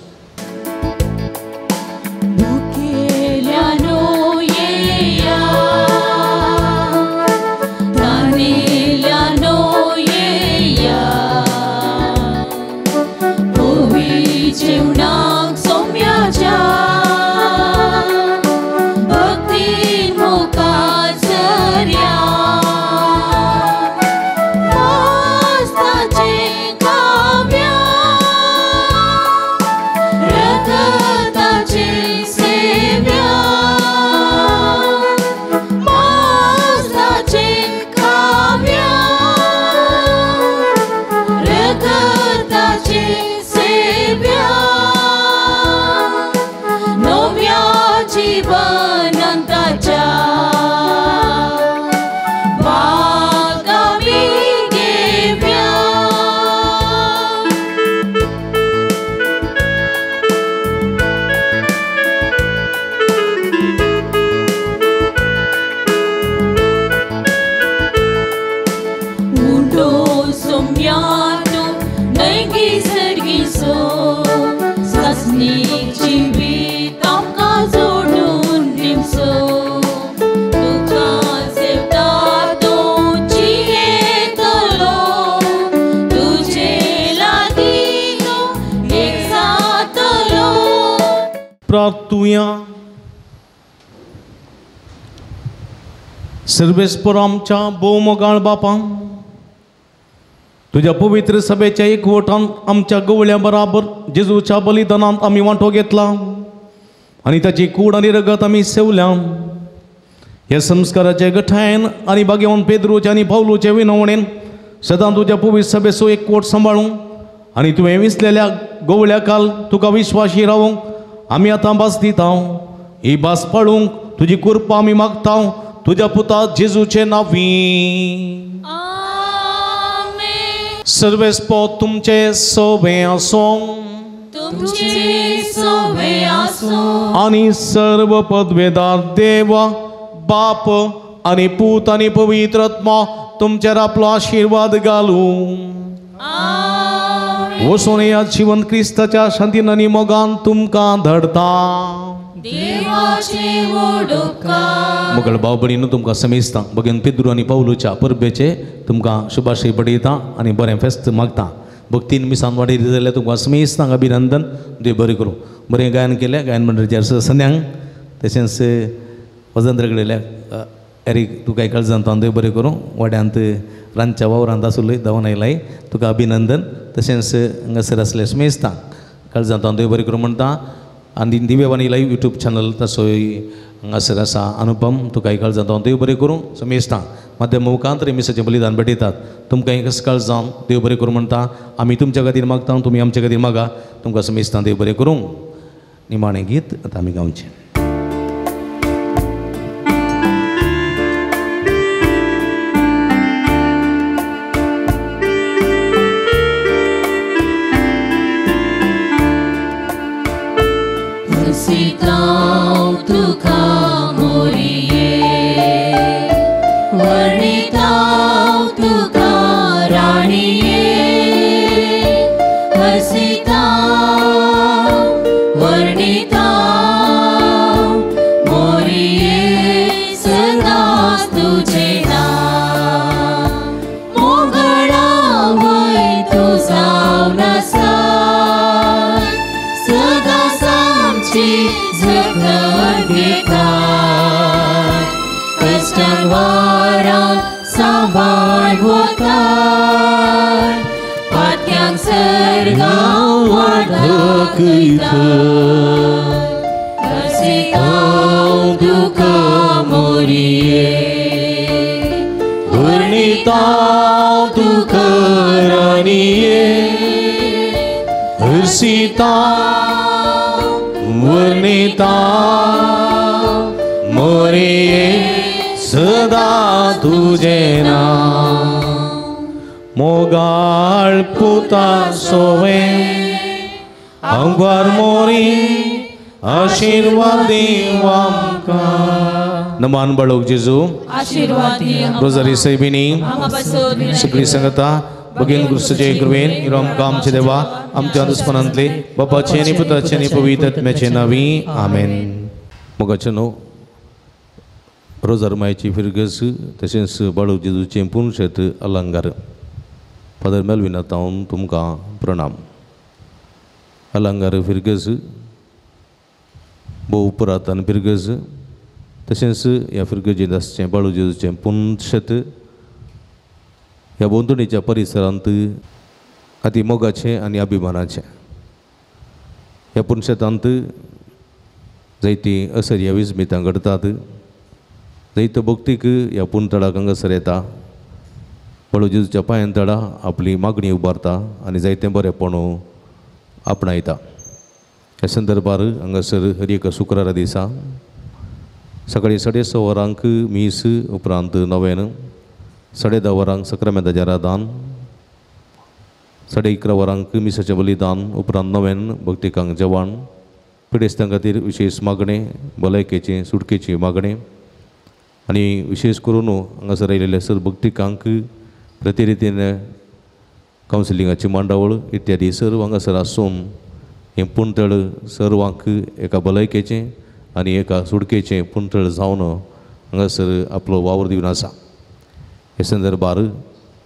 प्रार्थुया. सर्वेस्पर आमच्या भोवमोगाळ बापा तुज्या पवित्र सभेच्या एकवटान आमच्या गवळ्या बराबर जेजूच्या बलिदानांत आमी वांटो घेतला आनी ताची कूड आनी रगत आमी सेवल्या. ह्या संस्काराच्या गठायन आनी बागेवन पेद्रूच्या आनी पावलूचे विनवणेन सदां तुज्या पवित्र सभेचो एकवट सांबाळूंक आनी तुवें विसलेल्या गवळ्या काल तुका विश्वाशी रावूंक आमी आतां भास दिता. ही भास पाळूंक तुजी कृपा आमी मागता तुज्या पुता जेजूचे नांवी. सर्वेस्पो तुमचे सोबे आसूं आनी सर्व पदवेदार देव बाप आनी पूत आनी पवित्र आत्मा तुमचेर आपलो आशिर्वाद घालूं. वचून ह्या जिवंत क्रिस्ताच्या शांतीन आनी मोगान तुमकां धाडता. मगळ भाव भयणीनो तुमकां समेजता बगेन पेद्रू आनी पावलूच्या परबेचे तुमकां शुभाशय बडयता आनी बरें फेस्त मागता. भक्तीन मिसान वाडयली जाल्यार तुमकां समेजतांक अभिनंदन. देव बरें करूं. बरें गायन केलें गायन मंडळाच्या सन्यांक तशेंच वजंत्र घडयल्या एरीक तुका काळजांत देव बरें करूं. वाड्यांत रांदच्या वावरांत आसुल्ली धांवन आयलाय, तुका अभिनंदन. तशेंच हांगासर आसले स्मेस्तां काळजांत देव बरें करूं म्हणटा. आनी दिव्यवाणी लायव्ह यूट्यूब चॅनल तसोय हांगासर आसा अनुपम, तुका काळजांत देव बरें करूं. समेस्तां माध्यम मुखांत मिसाचें बलिदान भेटयतात, तुमकां एकच काळजांत देव बरें करूं म्हणटा. आमी तुमच्या खातीर मागता, तुमी आमच्या खातीर मागा. तुमकां समेस्तां देव बरें करूं. निमाणें गीत आतां आमी गावचें. हसितांव तुका मोरिये, वर्णितांव तुका राणये, हसितांव वर्णितांव मोरिये सदांच तुजें नांव, मोगळावय तूं जावन आसा, सदांच आमची जतन घेता, कश्टान वारान सांबाळ वता, पात्यांक सर्गां वाट दाखयता, हसितांव तुका मोरिये, वर्णितांव तुका राणये, हसितांव वर्णितांव मोरिये सदा तुजें नांव. मोगाळ पुता सोवे आंगार मोरी आशिर्वाद दीव आमकां. नमान बाळोक जेजू आशिर्वाद दी. रोजारी सैबिनी सगळी संगता भगीन क्रिस्तचे कृपेन आमकां आमचे देवा आमच्या दुस्मनांतले बापाचे आनी पुताचे आनी पवित्र आत्म्याचे नांवी आमेन. मोगाचे न्हू रोजार मायची फिरगस तशेंच बाळू जेजूचें पुनशेत अलंकार फादर मेलविना तावन तुमकां प्रणाम. अलंकार फिरगस भोव पुरातन फिरगस तशेंच ह्या फिरगजेंत आसचें बाळू जेजूचें पुनशेत ह्या भोंवतणीच्या परिसरांत अती मोगाचें आनी अभिमानाचें. ह्या पुनशेतांत जायतीं असर्या विस्मितां घडटात, जायतो भक्तीक ह्या पुनतळाक हांगासर येता, बाळू जेजूच्या पांयां तळा आपली मागणी उबारता आनी जायतें बरेंपण आपणायता. ह्या संदर्भार हांगासर हर एका शुक्रारा दिसा सकाळीं 6:30 वरांक मीस, उपरांत नवेन 10:30 वरांक सक्रामेंताचें रादान, 11:30 वरांक मिसाचें बलिदान, उपरांत नवेन भक्तिकांक जेवण, पिडेस्तां खातीर विशेश मागणें, भलायकेचें सुटकेचें मागणें आनी विशेश करून हांगासर आयिल्ले सर भक्तिकांक प्रतिरितीन कावन्सिलिंगाची मांडावळ इत्यादी सर्व हांगासर आसून हें पुणतळ सर्वांक एका भलायकेचें आनी एका सुटकेचें पुणतळ जावन हांगासर आपलो वावर दिवन आसा. हे संदर्भार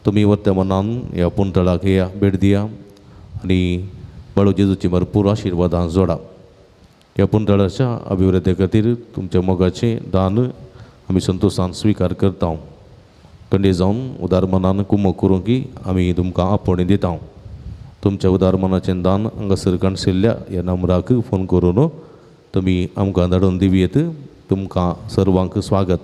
तुमी वर्तमानान ह्या पुणतळाक या भेट दिया आनी बाळू जेजूची भरपूर आशिर्वादां जोडा. ह्या पुणतळाच्या अभिवृद्धी खातीर तुमच्या मोगाचें दान आमी संतोशान स्विकार करता. कंडे जावन उदार मनान कुमक करूंक की आमी तुमकां आपोवणें दिता. तुमच्या उदार मनाचें दान हांगासर काणशिल्ल्या ह्या नंबराक फोन करून तुमी आमकां धाडून दिवयेत. तुमकां सर्वांक स्वागत.